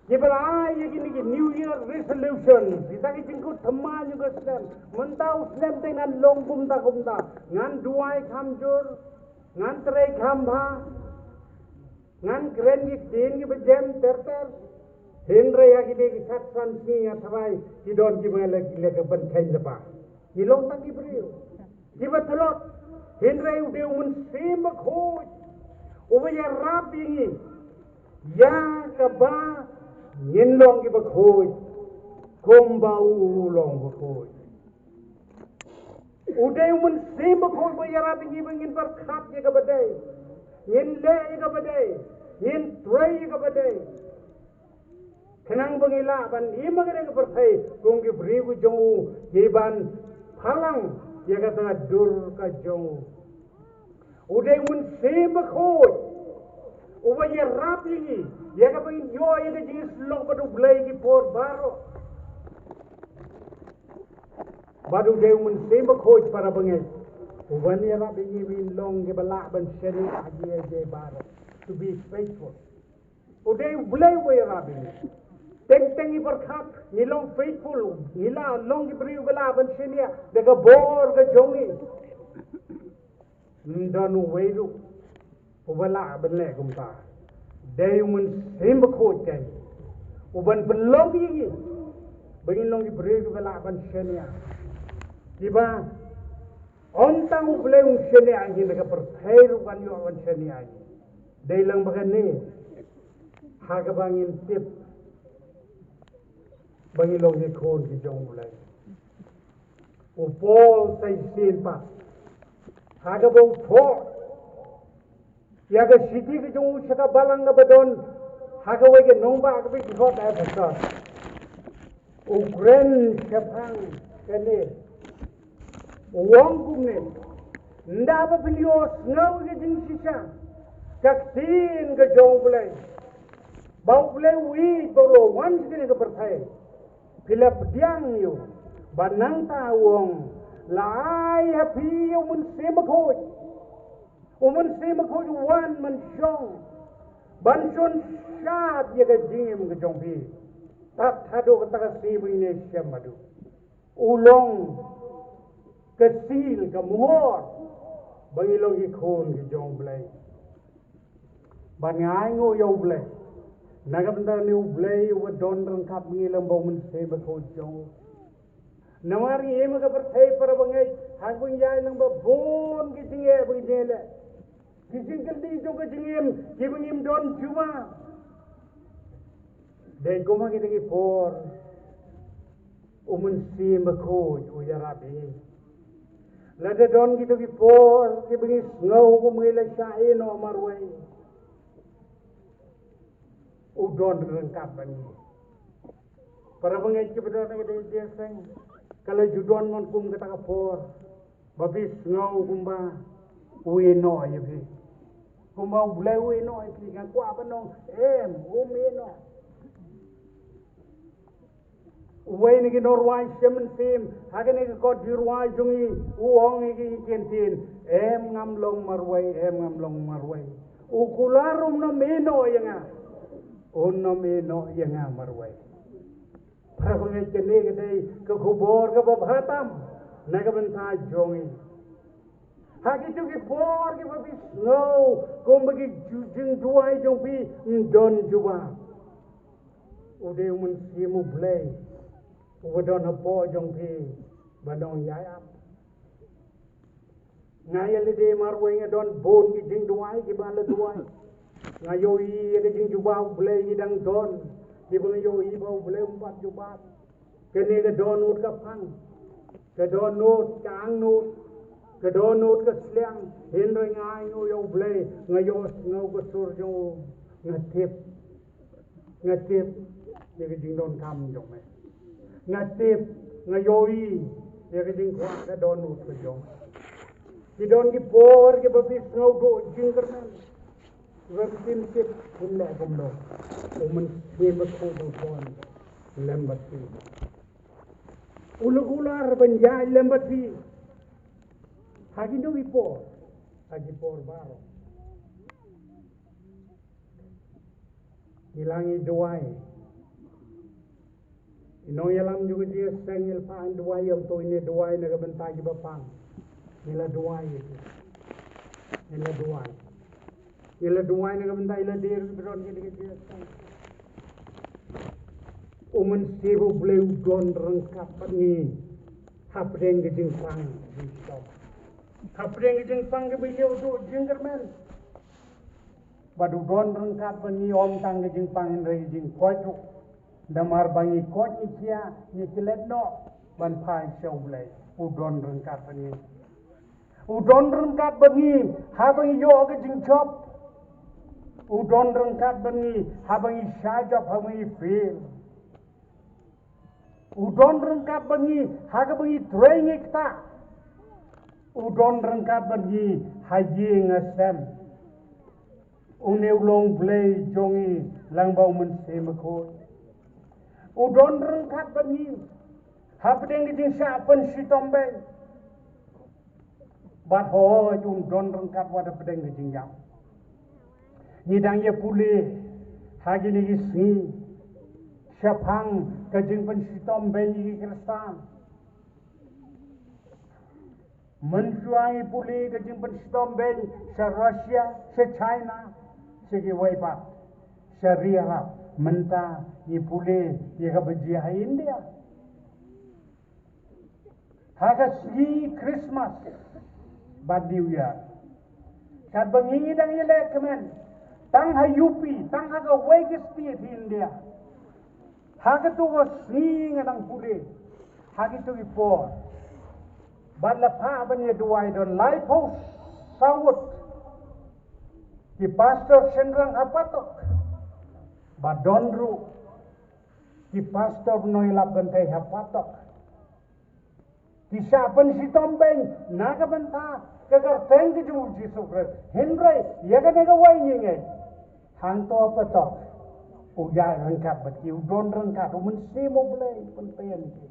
kiba la ai ïa kine ki New Year resolution, kita ki jingkut thymmai jong ka snem. Mynta u snem te ngan long kumta kumta, ngan duwai kham jur, ngan trei kham bha, ngan kren ki ktien kiba jem ter ter. Hynrei ha kine ki khatsan sngi nga tharai ki don kiba leh, leh ka ban kheiñ lypa. Ngi long tang ki briew kiba tlot. Hynrei u dei u Mynsiem Bakhuid uba ïarap ïa ngi ïa kaba ngin long kiba khuid kumba u long bakhuid. U dei u Mynsiem Bakhuid ba ïarap ïa ngi ba ngin pyrkhat ïa kaba dei, ngin leh ïa kaba dei, ngin trei ïa kaba dei, khnang ba ngi lah ban im ha kane ka pyrthei kum ki briew ki jong u, ki ban pynlang ïa kata ka dur ka jong u. U dei u Mynsiem Bakhuid uba ïarap ïa ngi ïa kaba ngin ïoh ïa ka jingïasyllok bad u Blei ki por baroh. Bad u dei u Mynsiem Bakhuid, para bangeit, uban ïarap ïa ngi ba ngin long kiba lah ban shaniah ha kiei kiei baroh. To be faithful. U dei u Blei uba ïarap ïa ngi. Teng teng ngi pyrkhat ngi long faithful, ngi lah long ki briew ba lah ban shaniah da ka bor ka jong ngi. Ym don uwei ruh uba lah ban leh kumta. Dei u Mynsiem Bakhuid keiñ uban pynlong ïa ngi ba ngin long ki briew kiba lah ban shaniah, kiba ym tang u Blei un shaniah ïa ngi, da ka pyrthei ruh kan ïoh ban shaniah ïa ngi. Dei lang ba kane ha kaba ngin tip ba ngi long ki khun ki jong u Blei. U Paul sa shisien pat, ha kaba u thoh ïa ka shithi ka jong u sha ka balang kaba don ha kawei ka nongbah kaba ki khot Ephesus, u kren shaphang kane, u ong kumne: Nda ba phi ïohsngew ïa ka jingshisha ka ktien ka jong u Blei, ba u Blei u ïeit ba u la wan sha kane ka pyrthei, phi la pdiang ïa u. Bad nangta u ong, la ai ha phi ïa u Mynsiem Bakhuid. U Mynsiem Bakhuid u wan ban shong, ban shon shad ïa ka jingim ka jong phi, tad haduh kata ka sngi ba ngin ïashem haduh. U long ka seal, ka mohor ba ngi long ki khun ki jong u Blei. Bad nga ainguh ïa u Blei na ka bynta une u Blei uba don ryngkat bad ngi lyngba u Mynsiem Bakhuid jong u. Namar ngi im ha ka pyrthei, para bangeit, ha kaba ngi ïaid lyngba bun ki jingeh ba ngi jingeh leh, ki jingkylli jong ka jingim kiba ngim don jubab. Dei kumba kita ki por u Mynsiem Bakhuid u ïarap ïa ngi. Lada don kita ki por kiba ngi sngew kumba ngi la shah ïehnoh marwei, u don ryngkat bad ngi. Para bangeit kiba don ha kane ka jingïaseng, ka la ju don ngan kum kata ka por ba phi sngew kumba u ïehnoh ïa phi. Kumba U Blei u ïehnoh ïa phi, nga kwah ban ong, em, um ïehnoh. Uwei na ki nongrwai sha mynsiem, ha kane ka kot jingrwai jong ngi, u ong ïa ki kyntien, em ngam long marwei, em ngam long marwei. U kular um nym ïehnoh ïa nga. Um nym ïehnoh ïa nga marwei. Para bangeit, kane ka dei ka khubor kaba bha tam na ka bynta jong ngi. Ha kito ki por kiba phi sngew kumba ki ju-, jingduwai jong phi ym don jubab, u dei u Mynsiem U Blei uba don hapoh jong phi ban ong ïa ap. Nga ïa lade marwei nga don bun ki jingduwai kiba la duwai. Nga ïohi ïa ka jingjubab U Blei ngi dang don, kiba nga ïohi ba U Blei um pat jubab. Kane ka dohnud ka pang, ka dohnud ka angnud, ka dohnud ka sliang. Hynrei nga ainguh ïa U Blei, nga ïohsngew ka sur jong u, nga tip. Nga tip ïa ka jingdonkam jong me. Nga tip, nga ïohi ïa ka jingkwah, ka dohnud ka jong me. Ki don ki por kiba phi sngew duh jingkyrmen. Wan phin tip, phin leh kumno. U Mynsiem Bakhuid u don lem bad phi. U la kular ban ïaid lem bad phi ha kino ki por, ha ki por baroh. Ngi la ngi duwai. I nongïalam jong ka jingïaseng ngi la phah duwai, ïa to ine duwai na ka bynta kiba pang. Ngi la duwai ïa ki. Ngi la duwai. Ngi la duwai na ka bynta i la dei ruh ba don ki dei ka jingïaseng. U Mynsiem U Blei u don ryngkat bad ngi hapdeng ka jingpang, jingstop. Hapdeng ka jingpang kaba ïa u duh jingkyrmen. Bad u don ryngkat bad ngi ym tang ka jingpang hynrei ka jingkoit ruh. Namar ba ngi koit ngi khia, ngi klet noh ban phai sha U Blei. U don ryngkat bad ngi. U don ryngkat bad ngi haba ngi ïoh ka jingjop. U don ryngkat bad ngi haba ngi shah jop, haba ngi fail. U don ryngkat bad ngi ha kaba ngi trei ngi ktah. U don ryngkat bad ngi ha ïing ha sem. Une u long Blei jong ngi lyngba U Mynsiem Bakhuid. U don ryngkat bad ngi hapdeng ka jingshah pynshitom beiñ. Bad hooid, un don ryngkat wat hapdeng ka jingïap. Ngi dang ïa pule ha kine ki sngi shaphang ka jingpynshitom beiñ ïa ki Khristan. Mynshuwa ngi pule ka jingpynshitom beiñ sha Russia, sha China, sha kiwei pat, sha ri Arab. Mynta ngi pule ïa kaba jia ha India. Ha ka sngi Christmas bad New Year, katba ngi dang ïaleh kmen tang ha U P, tang ha kawei ka state ha India, ha kato ka sngi nga dang pule ha kito ki por. Bad la phah ban ïa duwai, don laiphew saw ngut ki pastor shynrang ha Phatok. Bad don ruh ki pastor nongïalap kynthei ha Phatok. Ki shah pynshitom beiñ na ka bynta ka kyrteng ka jong U Jisu Khrist. Hynrei ïa kane kawei ngi ngeit, hangto ha Phatok u ïaid ryngkat bad ki, u don ryngkat, U Mynsiem U Blei u pynpeit ïa ki.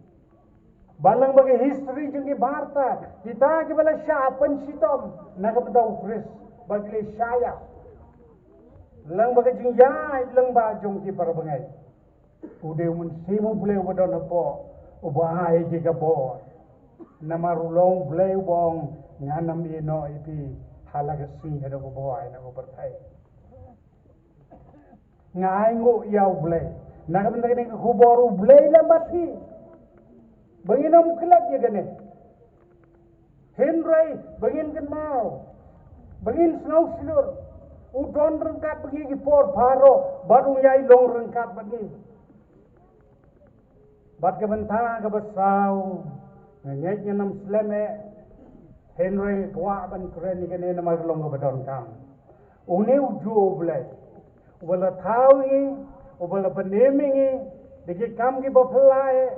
Bad lyngba ka history jong ki ba rta, kita kiba la shah pynshitom na ka bynta U Khrist, ba ki la shah ïap lyngba ka jingïaid lyngba jong ki para bangeit. U dei U Mynsiem U Blei uba don hapoh, uba ai ïa ki ka bor. Namar u long U Blei uba ong, ngan nym ïehnoh ïa phi ha la ka sngi haduh ba ai na ka pyrthei. Nga ainguh ïa U Blei na ka bynta kane ka khubor, U Blei lem bad phi. Ba ngin nym klet ïa kane. Hynrei ba ngin kynmaw, ba ngin sngew shlur, u don ryngkat bad ngi ki por baroh, bad u ïai long ryngkat bad ngi. Bad ka bynta kaba saw, nga ngeit ngin nym slem eh, hynrei nga kwah ban kren ïa kane namar ka long kaba donkam. Une u juh U Blei uba la thaw ïa ngi, uba la pynim ïa ngi da ki kam kiba phylla eh,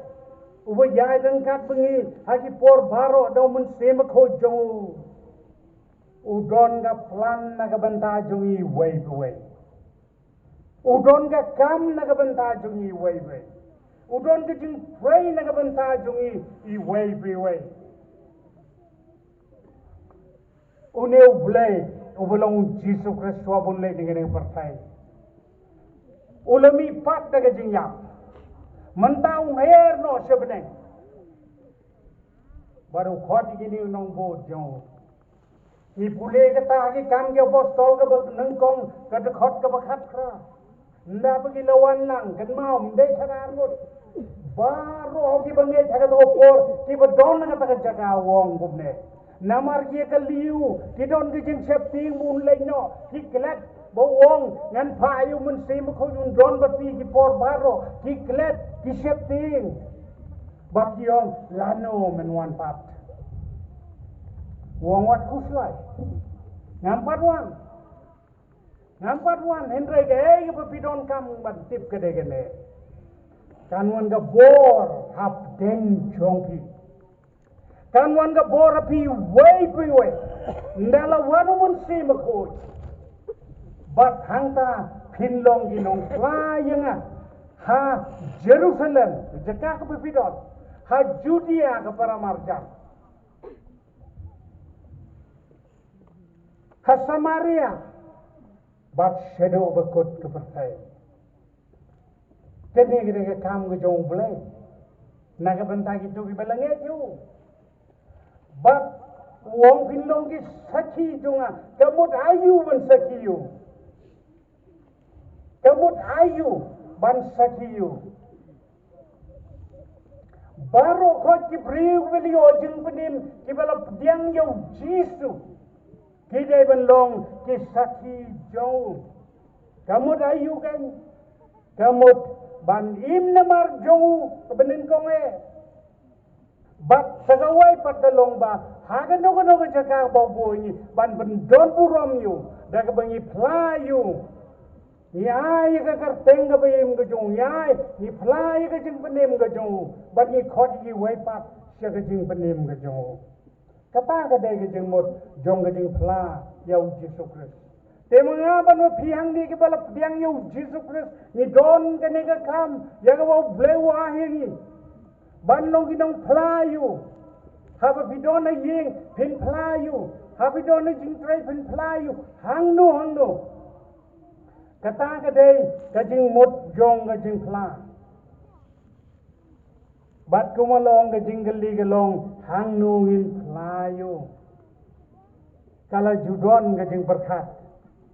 uba ïaid ryngkat bad ngi ha ki por baroh da U Mynsiem Bakhuid jong u. U don ka plan na ka bynta jong i wei pa wei. U don ka kam na ka bynta jong i wei pa wei. U don ka jingpyrshah na ka bynta jong i, i wei pa wei. Une U Blei, uba long U Jisu Khrist, uba bun leh ïa kane ka pyrthei, u la mih pat da ka jingïap. Mynta u hiar noh sha bneng. Bad u khot ïa kine ki nongbud jong u. Ngi pule kata ha ki Kam ki Apostol kaba nyngkong, ka dkhot kaba khatphra. Nda ba ki la wan lang, kynmaw, ym dei tang ar ngut. Baroh kiba ngeit ha kata ka por, kiba don ha kata ka jaka, u ong kumne. Namar ki ïa kylli u, ki don ka jingsheptieng ba un leit noh, ki klet, ba u ong, ngan phah ïa U Mynsiem Bakhuid un don bad phi ki por baroh, ki klet, ki sheptieng. Bad ki ong, lano men wan pat? U ong, wat khuslai. Ngam pat wan. Ngam pat wan, hynrei kaei kaba phi donkam ban tip ka dei kane. Kan wan ka bor hapdeng jong phi. Kan wan ka bor ha phi iwei pa iwei. Ynda la wan U Mynsiem Bakhuid, bad hangta phin long ki nongphla ïa nga ha Jerusalem, jaka kaba phi don, ha Judia ka paramarjan, ha Samaria, bad shaduh ba kut ka pyrthei. Kane ka dei ka kam ka jong U Blei na ka bynta kito kiba la ngeit ïa u. Bad u ong, phin long ki sakhi jong nga. Ka mut aïu ban sakhi ïa u? Ka mut aïu ban sakhi ïa u? Baroh khoit ki briew kiba la ïoh jingpynim, kiba la pdiang ïa U Jisu, ki dei ban long ki sakhi jong u. Ka mut aïu kein? Ka mut ban im namar jong u, kaba nyngkong eh. Bad sa kawei pat ka long ba ha kano kano ka jaka ba u buh ïa ngi, ban pyndon burom ïa u da kaba ngi phla ïa u. Ngi ai ïa ka kyrteng kaba im ka jong u, ngi ai, ngi phla ïa ka jingpynim ka jong u, bad ngi khot ïa kiwei pat sha ka jingpynim ka jong u. Kata ka dei ka jingmut jong ka jingphla ïa U Jisu Khrist. Te ma nga bad ma phi hangne kiba la pdiang ïa U Jisu Khrist, ngi don kane ka kam ïa kaba U Blei u ai ïa ngi, ban long ki nongphla ïa u. Haba phi don ha ïing, phin phla ïa u. Haba phi don ha jingtrei, phin phla ïa u. Hangno hangno. Kata ka dei ka jingmut jong ka jingphla. Bad kumba long ka jingkylli ka long, hangno ngin phla ïa u? Ka la ju don ka jingpyrkhat.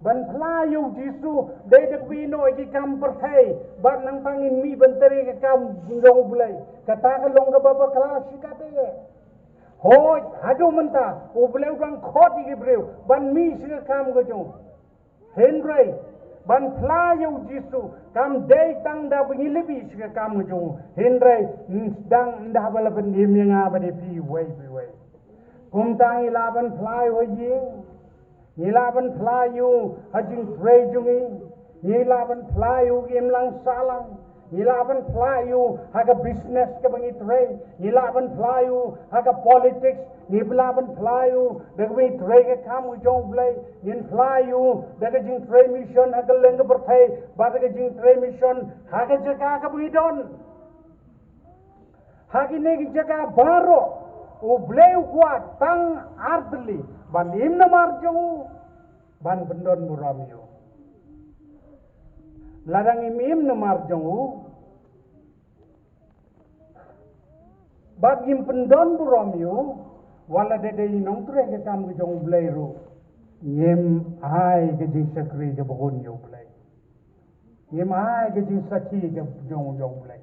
Ban phla ïa U Jisu dei da kaba ïehnoh ïa ki kam pyrthei, bad nangta ngin mih ban trei ka kam jong U Blei. Kata ka long kaba bakla shikatdei. Hooid, haduh mynta U Blei u dang khot ïa ki briew ban mih sha ka kam ka jong u. Hynrei ban phla ïa U Jisu kam dei tang da ba ngi leit sha ka kam ka jong u. Hynrei sdang ynda ba la pynim ïa nga bad ïa phi iwei pa iwei. Kumta ngi lah ban phla ïa u ha ïing. Ngi lah ban phla ïa u ha jingtrei jong ngi. Ngi lah ban phla ïa u ha ka imlang sahlang. Ngi lah ban phla ïa u ha ka business kaba ngi trei. Ngi lah ban phla ïa u ha ka politics. Ngi lah ban phla ïa u da kaba ngi trei ka kam ka jong U Blei. Ngin phla ïa u da ka jingtrei mission ha kylleng ka pyrthei, bad da ka jingtrei mission ha ka jaka kaba ngi don. Ha kine ki jaka baroh U Blei u kwah tang ar tylli ban im namar jong u, ban pyndon burom ïa u. Lada ngim im namar jong u, bad ngim pyndon burom ïa u, wat la dei nongtrei ka kam ka jong U Blei ruh, ngim ai ka jingshakri kaba hun ïa U Blei. Ngim ai ka jingsakhi ka jong, jong U Blei.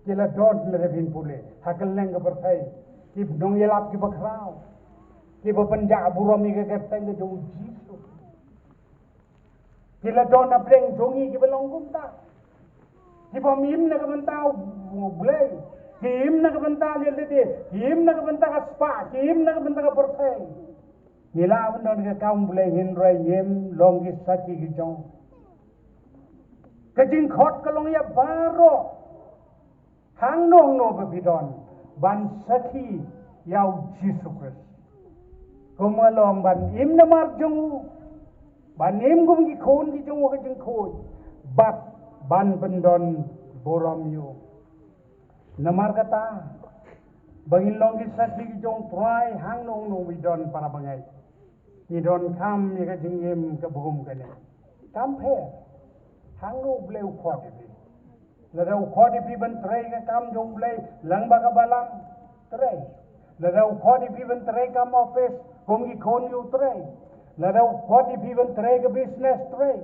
Ki la don, lada phin pule ha kylleng ka pyrthei, ki nongïalap kiba khraw, kiba pynjah burom ïa ka kyrteng ka jong U Jisu. Ki la don hapdeng jong ngi kiba long kumta. Kiba im na ka bynta U Blei, ki im na ka bynta lade, ki im na ka bynta ka spah, ki im na ka bynta ka pyrthei. Ngi lah ban don ka kam U Blei, hynrei ngim long ki sakhi ki jong. Ka jingkhot ka long ïa baroh. Hangno hangno ba phi don, ban sakhi ïa U Jisu Khrist. Kumba long ban im namar jong u, ban im kum ki khun ki jong u ka jingkhuid, bad ban pyndon burom ïa u. Namar kata, ba ngin long ki sakhi ki jong u Trai hangno hangno ngi don para bangeit. Ngi donkam ïa ka jingim kaba kum kane. Kam pher. Hangno U Blei u khot ïa phi. Lada u khot ïa phi ban trei ka kam jong U Blei lyngba ka balang, trei. Lada u khot ïa phi ban trei kam office, kum ki khun ïa u, trei. Lada u khot ïa phi ban trei ka business, trei.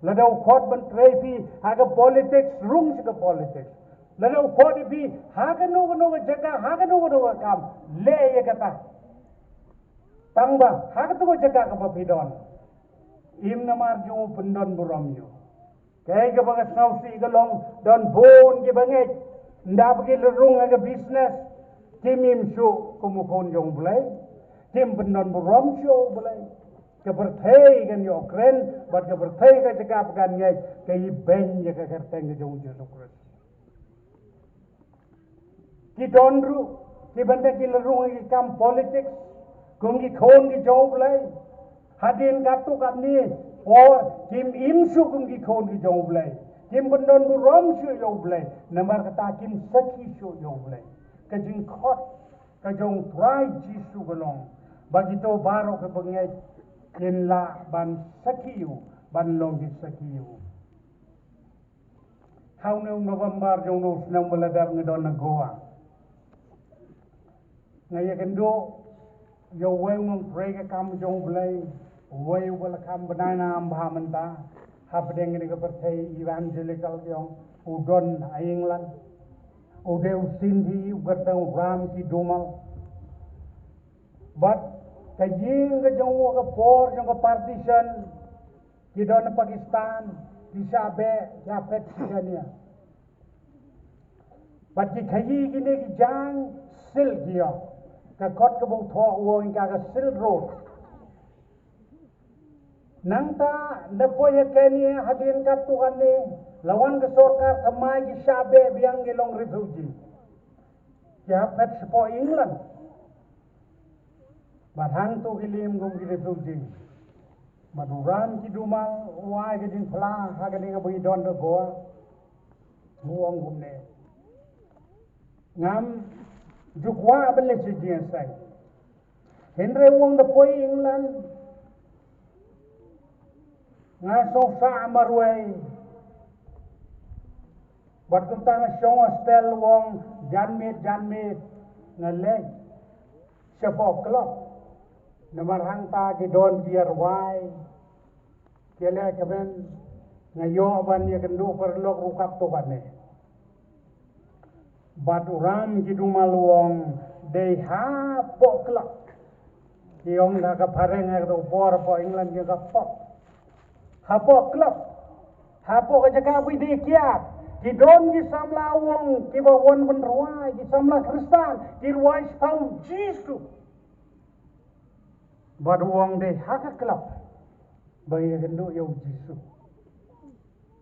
Lada u khot ban trei phi ha ka politics, rung sha ka politics. Lada u khot ïa phi ha kano kano ka jaka, ha kano kano ka kam, leh ïa kata. Tang ba ha kato ka jaka kaba phi don, im namar jong u, pyndon burom ïa u. Kaei kaba nga sngewsih ka long, don bun kiba ngeit, ynda ba ki la rung ha ka business, kim im shuh kum u khun jong U Blei, kim pyndon burom shuh ïa U Blei. Ka pyrthei kan ïoh kren, bad ka pyrthei ka jaka ba kan ngeit, ka ibeiñ ïa ka kyrteng ka jong U Jisu Khrist. Ki don ruh kiba ynda ki la rung ha ki kam politics, kum ki khun ki jong U Blei, hadien katto katne por kim im shuh kum ki khun ki jong U Blei, kim pyndon burom shuh ïa U Blei, namar kata kim sakhi shuh ïa U Blei. Ka jingkhot ka jong U Trai Jisu ka long ba kito baroh kiba ngeit kin lah ban sakhi ïa u, ban long ki sakhi ïa u. Ha une u November jong une u snem ba la dep nga don na Goa. Nga ïakynduh ïa uwei u nongtrei ka kam jong U Blei, uwei uba la kham bnai na bha mynta hapdeng kane ka pyrthei evangelical jong u, don ha England. U dei u Sindhi, u kyrteng u Ram Ki Dhumal. Bad ka ïing ka jong u ha ka por jong ka partition, ki don na Pakistan, ki shah beh, ki hap phet sha kane. Bad ki khaïi kine ki jaiñ, silk ki ïoh. Ka kot kaba u thoh u ong ka, ka Silk Road. Nangta na poi ha kane, hadien katto katne, la wan ka sorkar thymmai, ki shah beh biang, ki long refugee. Ki hap phet shapoh England. Bad hangto ki liem kum ki refugee. Bad u Ram Ki Dhumal u ai ka jingphla ha kane kaba ngi don ha Goa. U ong kumne: Ngam ju kwah ban leh shuh jingïaseng. Hynrei, u ong, da poi England nga sngewsih marwei. Bad kumta nga shong hostel, u ong, janmiet janmiet nga leit shapoh club. Namar hangta ki don ki ïa rwai, ki ïa leh kmen, nga ïoh ban ïakynduh paralok ruh katto katne. Bad u Ram Ki Dhumal u ong, dei hapoh club. Ki ong da ka phareng ha kato ka por hapoh England ki ong ka pub. Hapoh club, hapoh ka jaka ba ïadei kiad, ki don ki samla, u ong, kiba wan ban rwai, ki samla Khristan, ki rwai shaphang U Jisu. Bad u ong, dei ha ka club ba ngi ïakynduh ïa U Jisu.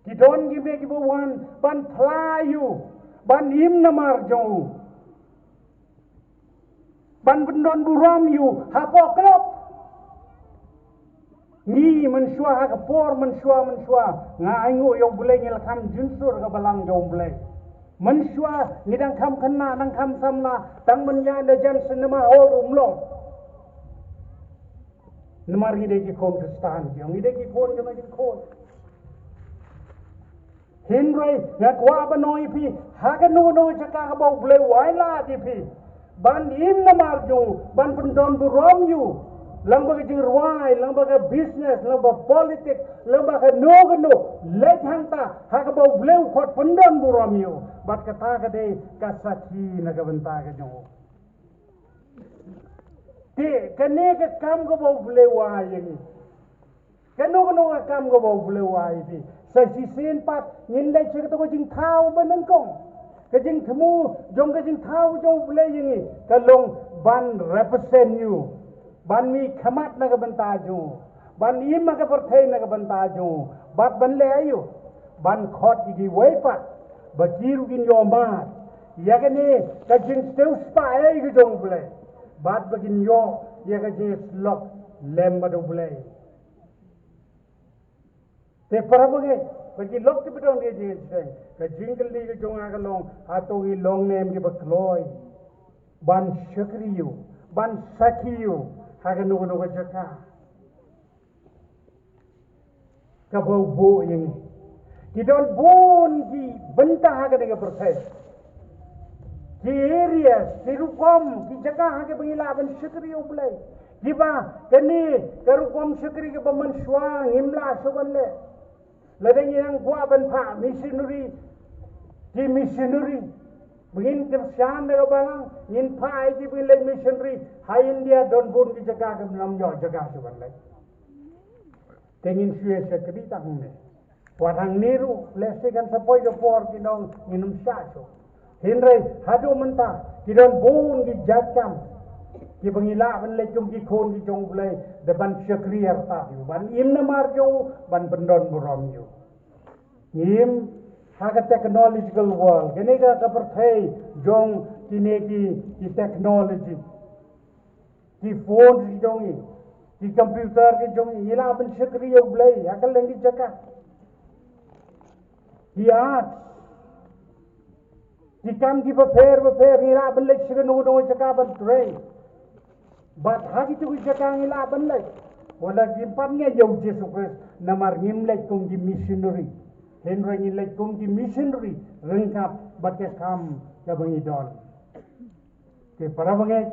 Ki don kiwei kiba wan ban phla ïa u, ban im namar jong u, ban pyndon burom ïa u hapoh club. Ngi mynshuwa ha ka por mynshuwa mynshuwa nga ainguh ïa U Blei ngi la kham jynsur ha ka balang jong U Blei. Mynshuwa ngi dang kham khynnah, dang kham samla, tang ban ïaid na jan cinema hall ruh ym long. Namar ngi dei ki khun Khristan, ngi dei ki khun jong ka jingkhuid. Hynrei nga kwah ban ong ïa phi, ha kano kano ka jaka kaba U Blei u ailad ïa phi, ban im namar jong u, ban pyndon burom ïa u, lyngba ka jingrwai, lyngba ka business, lyngba politics, lyngba kano kano, leit hangta ha kaba U Blei u khot, pyndon burom ïa u. Bad kata ka dei ka sakhi na ka bynta ka jong u. Te kane ka kam kaba U Blei u ai ïa ngi. Kano kano ka kam kaba U Blei u ai ïa phi, sa shisien pat ngin leit sha kato ka jingthaw ba nyngkong. Ka jingthmu jong ka jingthaw jong U Blei ïa ngi ka long ban represent ïa u, ban mih khmat na ka bynta jong u, ban im ha ka pyrthei na ka bynta jong u, bad ban leh aïu? Ban khot ïa kiwei pat ba ki ruh kin ïoh mad ïa kane ka jingstewspah ei ka jong U Blei, bad ba kin ïoh ïa ka jingïasyllok lem bad U Blei. Te para bangeit, ba ki lok ki ba don ka jingïaseng, ka jingkylli ka jong nga ka long, hato ngi long ne em ki ba kloi ban shakri ïa u, ban sakhi ïa u ha kano kano ka jaka kaba u buh ïa ngi. Ki don bun ki bynta ha kane ka pyrthei, ki areas, ki rukom, ki jaka ha kiba ngi lah ban shakri ïa U Blei, kiba kane ka rukom shakri kaba mynshuwa ngim lah shuh ban leh. Lada ngi nang kwah ban phah missionary, ki missionary, ba ngin kyrshan da ka balang, ngin phah ïa ki ba ngin leit missionary ha India, don bun ki jaka kiba ngim ïoh jaka shuh ban leit. Te ngin shu ïa shakri tang hangne. Wat hangne ruh lehse kan sa poi ka por ki nong ngin ym shah shuh. Hynrei haduh mynta ki don bun ki jait kam kiba ngi lah ban leit kum ki khun ki jong U Blei, da ban shakri artat ïa u, ban im namar jong u, ban pyndon burom ïa u. Ngim ha ka technological world, kane ka, ka pyrthei jong kine ki, ki technology. Ki phone ki jong ngi, ki computer ki jong ngi, ngi lah ban shakri ïa U Blei ha kylleng ki jaka. Ki arts, ki kam kiba pher bapher, ngi lah ban leit sha kano kano ka jaka ban trei. Bad ha kito ki jaka ngi lah ban leit, wat la ngim pat ngeit ïa U Jisu Khrist, namar ngim leit kum ki missionary. Hynrei ngi leit kum ki missionary ryngkat bad ka kam kaba ngi don. Te para bangeit,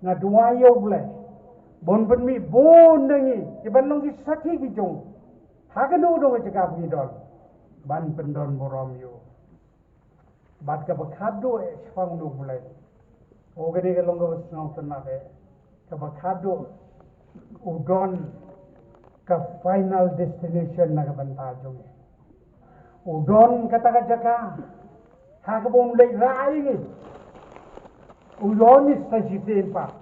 nga duwai ïa U Blei ba un pynmih bun na ngi ki ban long ki sakhi ki jong u ha kano kano ka jaka ba ngi don, ban pyndon burom ïa u. Bad kaba khatduh eh, shaphang U Blei, o, kane ka long kaba sngewtynnat eh. Kaba khatduh, u don ka final destination na ka bynta jong ngi. U don kata ka jaka ha kaba um leit rah ïa ngi. U Ïoannis sa shisien pat,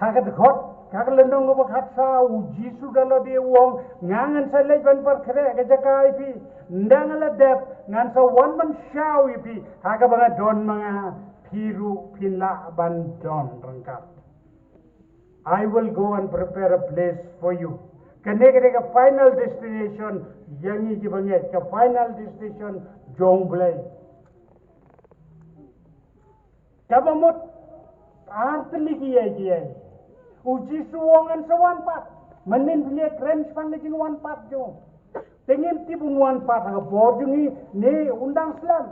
ha ka dkhot, ha ka lynnong kaba khatsaw, U Jisu da lade u ong, nga ngan sa leit ban pynkhreh ka jaka ïa phi. Ynda nga la dep, ngan sa wan ban shaw ïa phi. Ha kaba nga don ma nga, phi ruh phin lah ban don ryngkat. I will go and prepare a place for you. Kane, kane ka final destination ïa ngi kiba ngeit, ka final destination jong U Blei. Kaba mut ar tylli ki ïai ki ïai, U Jisu u ong, ngan sa wan pat. Mynnin phi la kren shaphang ka jingwan pat jong u. Te ngim tip un wan pat ha ka por jong ngi ne un dang slem.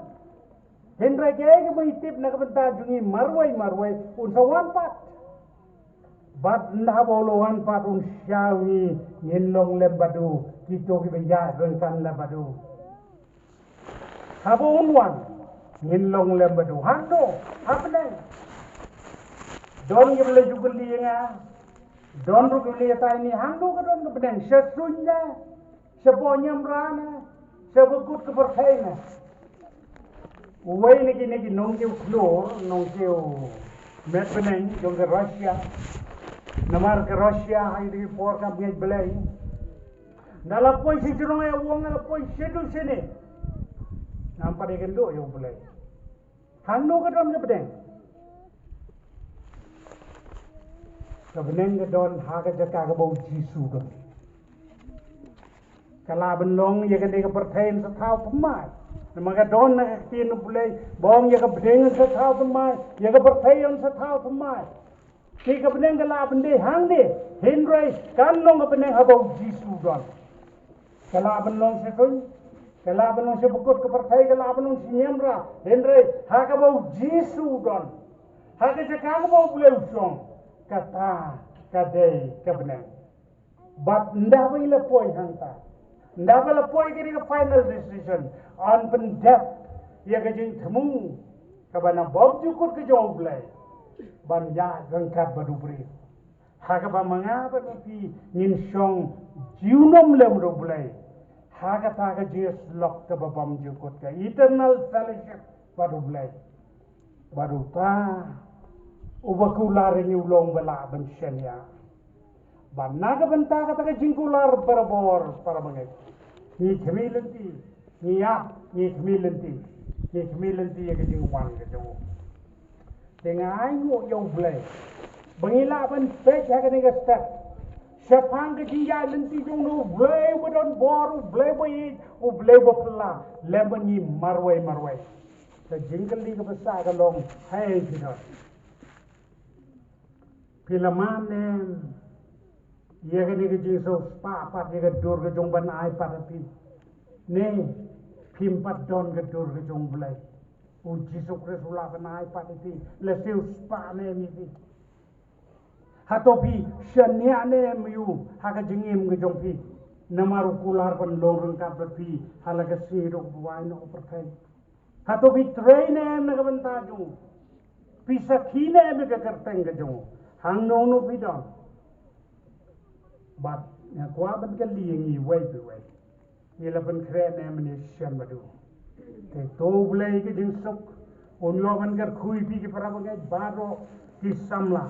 Hynrei kaei kaba ngi tip na ka bynta jong ngi marwei marwei, un sa wan pat. Bad ynda haba u la wan pat un shaw ïa ngi, ngin long lem bad u, kito kiba ïaid ryngkat lem bad u. Haba un wan, ngin long lem bad u. Hangno? Ha bneng. Don kiba la ju kylli ïa nga, don ruh kiba la ïathuh ïa ngi, hangno ka don ka bneng? Sha suiñ ne, shapoh niamra ne, sha bakut ka pyrthei ne? Uwei na kine ki nongkiew khlur, nongkiew met bneng jong ka Russia. Namar ka Russia ha kine ki por kam ngeit Blei. Ynda la poi sha jrong ïa u ong, ynda la poi shaduh shane, ngam pat ïakynduh ïa U Blei. Hangno ka don ka bneng? Ka bneng ka don ha ka jaka kaba U Jisu don. Ka lah ban long ïa kane ka pyrthei yn sa thaw thymmai. Namar ka don na ka ktien U Blei ba ong ïa ka bneng yn sa thaw thymmai, ïa ka pyrthei yn sa thaw thymmai. Te ka bneng ka lah ban dei hangne, hynrei kan long ka bneng haba U Jisu don. Ka lah ban long sha suiñ, ka lah ban long sha bakut ka pyrthei, ka lah ban long sha niamra, hynrei ha kaba U Jisu don, ha ka jaka kaba U Blei u shong, kata ka dei ka bneng. Bad ynda ba ngi la poi hangta, ynda ba la poi kane ka final destination, yn pyndep ïa ka jingthmu kaba na bymjukut ka jong U Blei ban ïaid ryngkat bad u briew. Ha kaba ma nga bad ma phi ngin shong junom lem bad U Blei ha kata ka jingïasyllok kaba bymjukut, ka eternal fellowship bad U Blei. Bad uta uba kular ïa ngi u long uba lah ban shaniah. Bad na ka bynta kata ka jingkular barabor, para bangeit, ngi khmih lynti, ngi ïap, ngi khmih lynti, ngi khmih lynti ïa ka jingwan ka jong u. Te nga ainguh ïa U Blei Ba ngi lah ban peit ha kane ka step shaphang ka jingïaid lynti jong U Blei uba don bor, U Blei uba ïeit, U Blei uba phylla lem bad ngi marwei marwei. Ka jingkylli kaba sah ka long, hei phi don, phi la mad ne em ïa kane ka jingsngewspah pat ïa ka dur ka jong ban ai pat ha phi? Ne phim pat don ka dur ka jong U Blei? U Jisu Khrist u lah ban ai pat ïa phi, lehse u spah ne em ïa phi. Hato phi shaniah ne em ïa u ha ka jingim ka jong phi, namar u kular ban long ryngkat bad phi ha la ka sngi ruh ba wai noh u pyrthei? Hato phi trei ne em na ka bynta jong u? Phi sakhi ne em ïa ka kyrteng ka jong u? Hangno hangno phi don? Bad nga kwah ban kylli ïa ngi uwei pa uwei, ngi la pynkhreh ne em ïa shisien bad u? Te to U Blei ka jingsuk un ïoh ban kyrkhu ïa phi ki para bangeit baroh ki samla,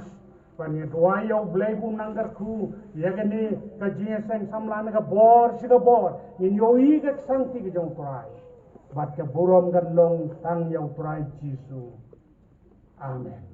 bad ngi duwai ïa U Blei ba un nang kyrkhu ïa kane ka jingïaseng samla na ka bor sha ka bor. Ngin ïohi ka ksangti ka jong U Trai bad ka burom kan long tang ïa U Trai Jisu. Amen.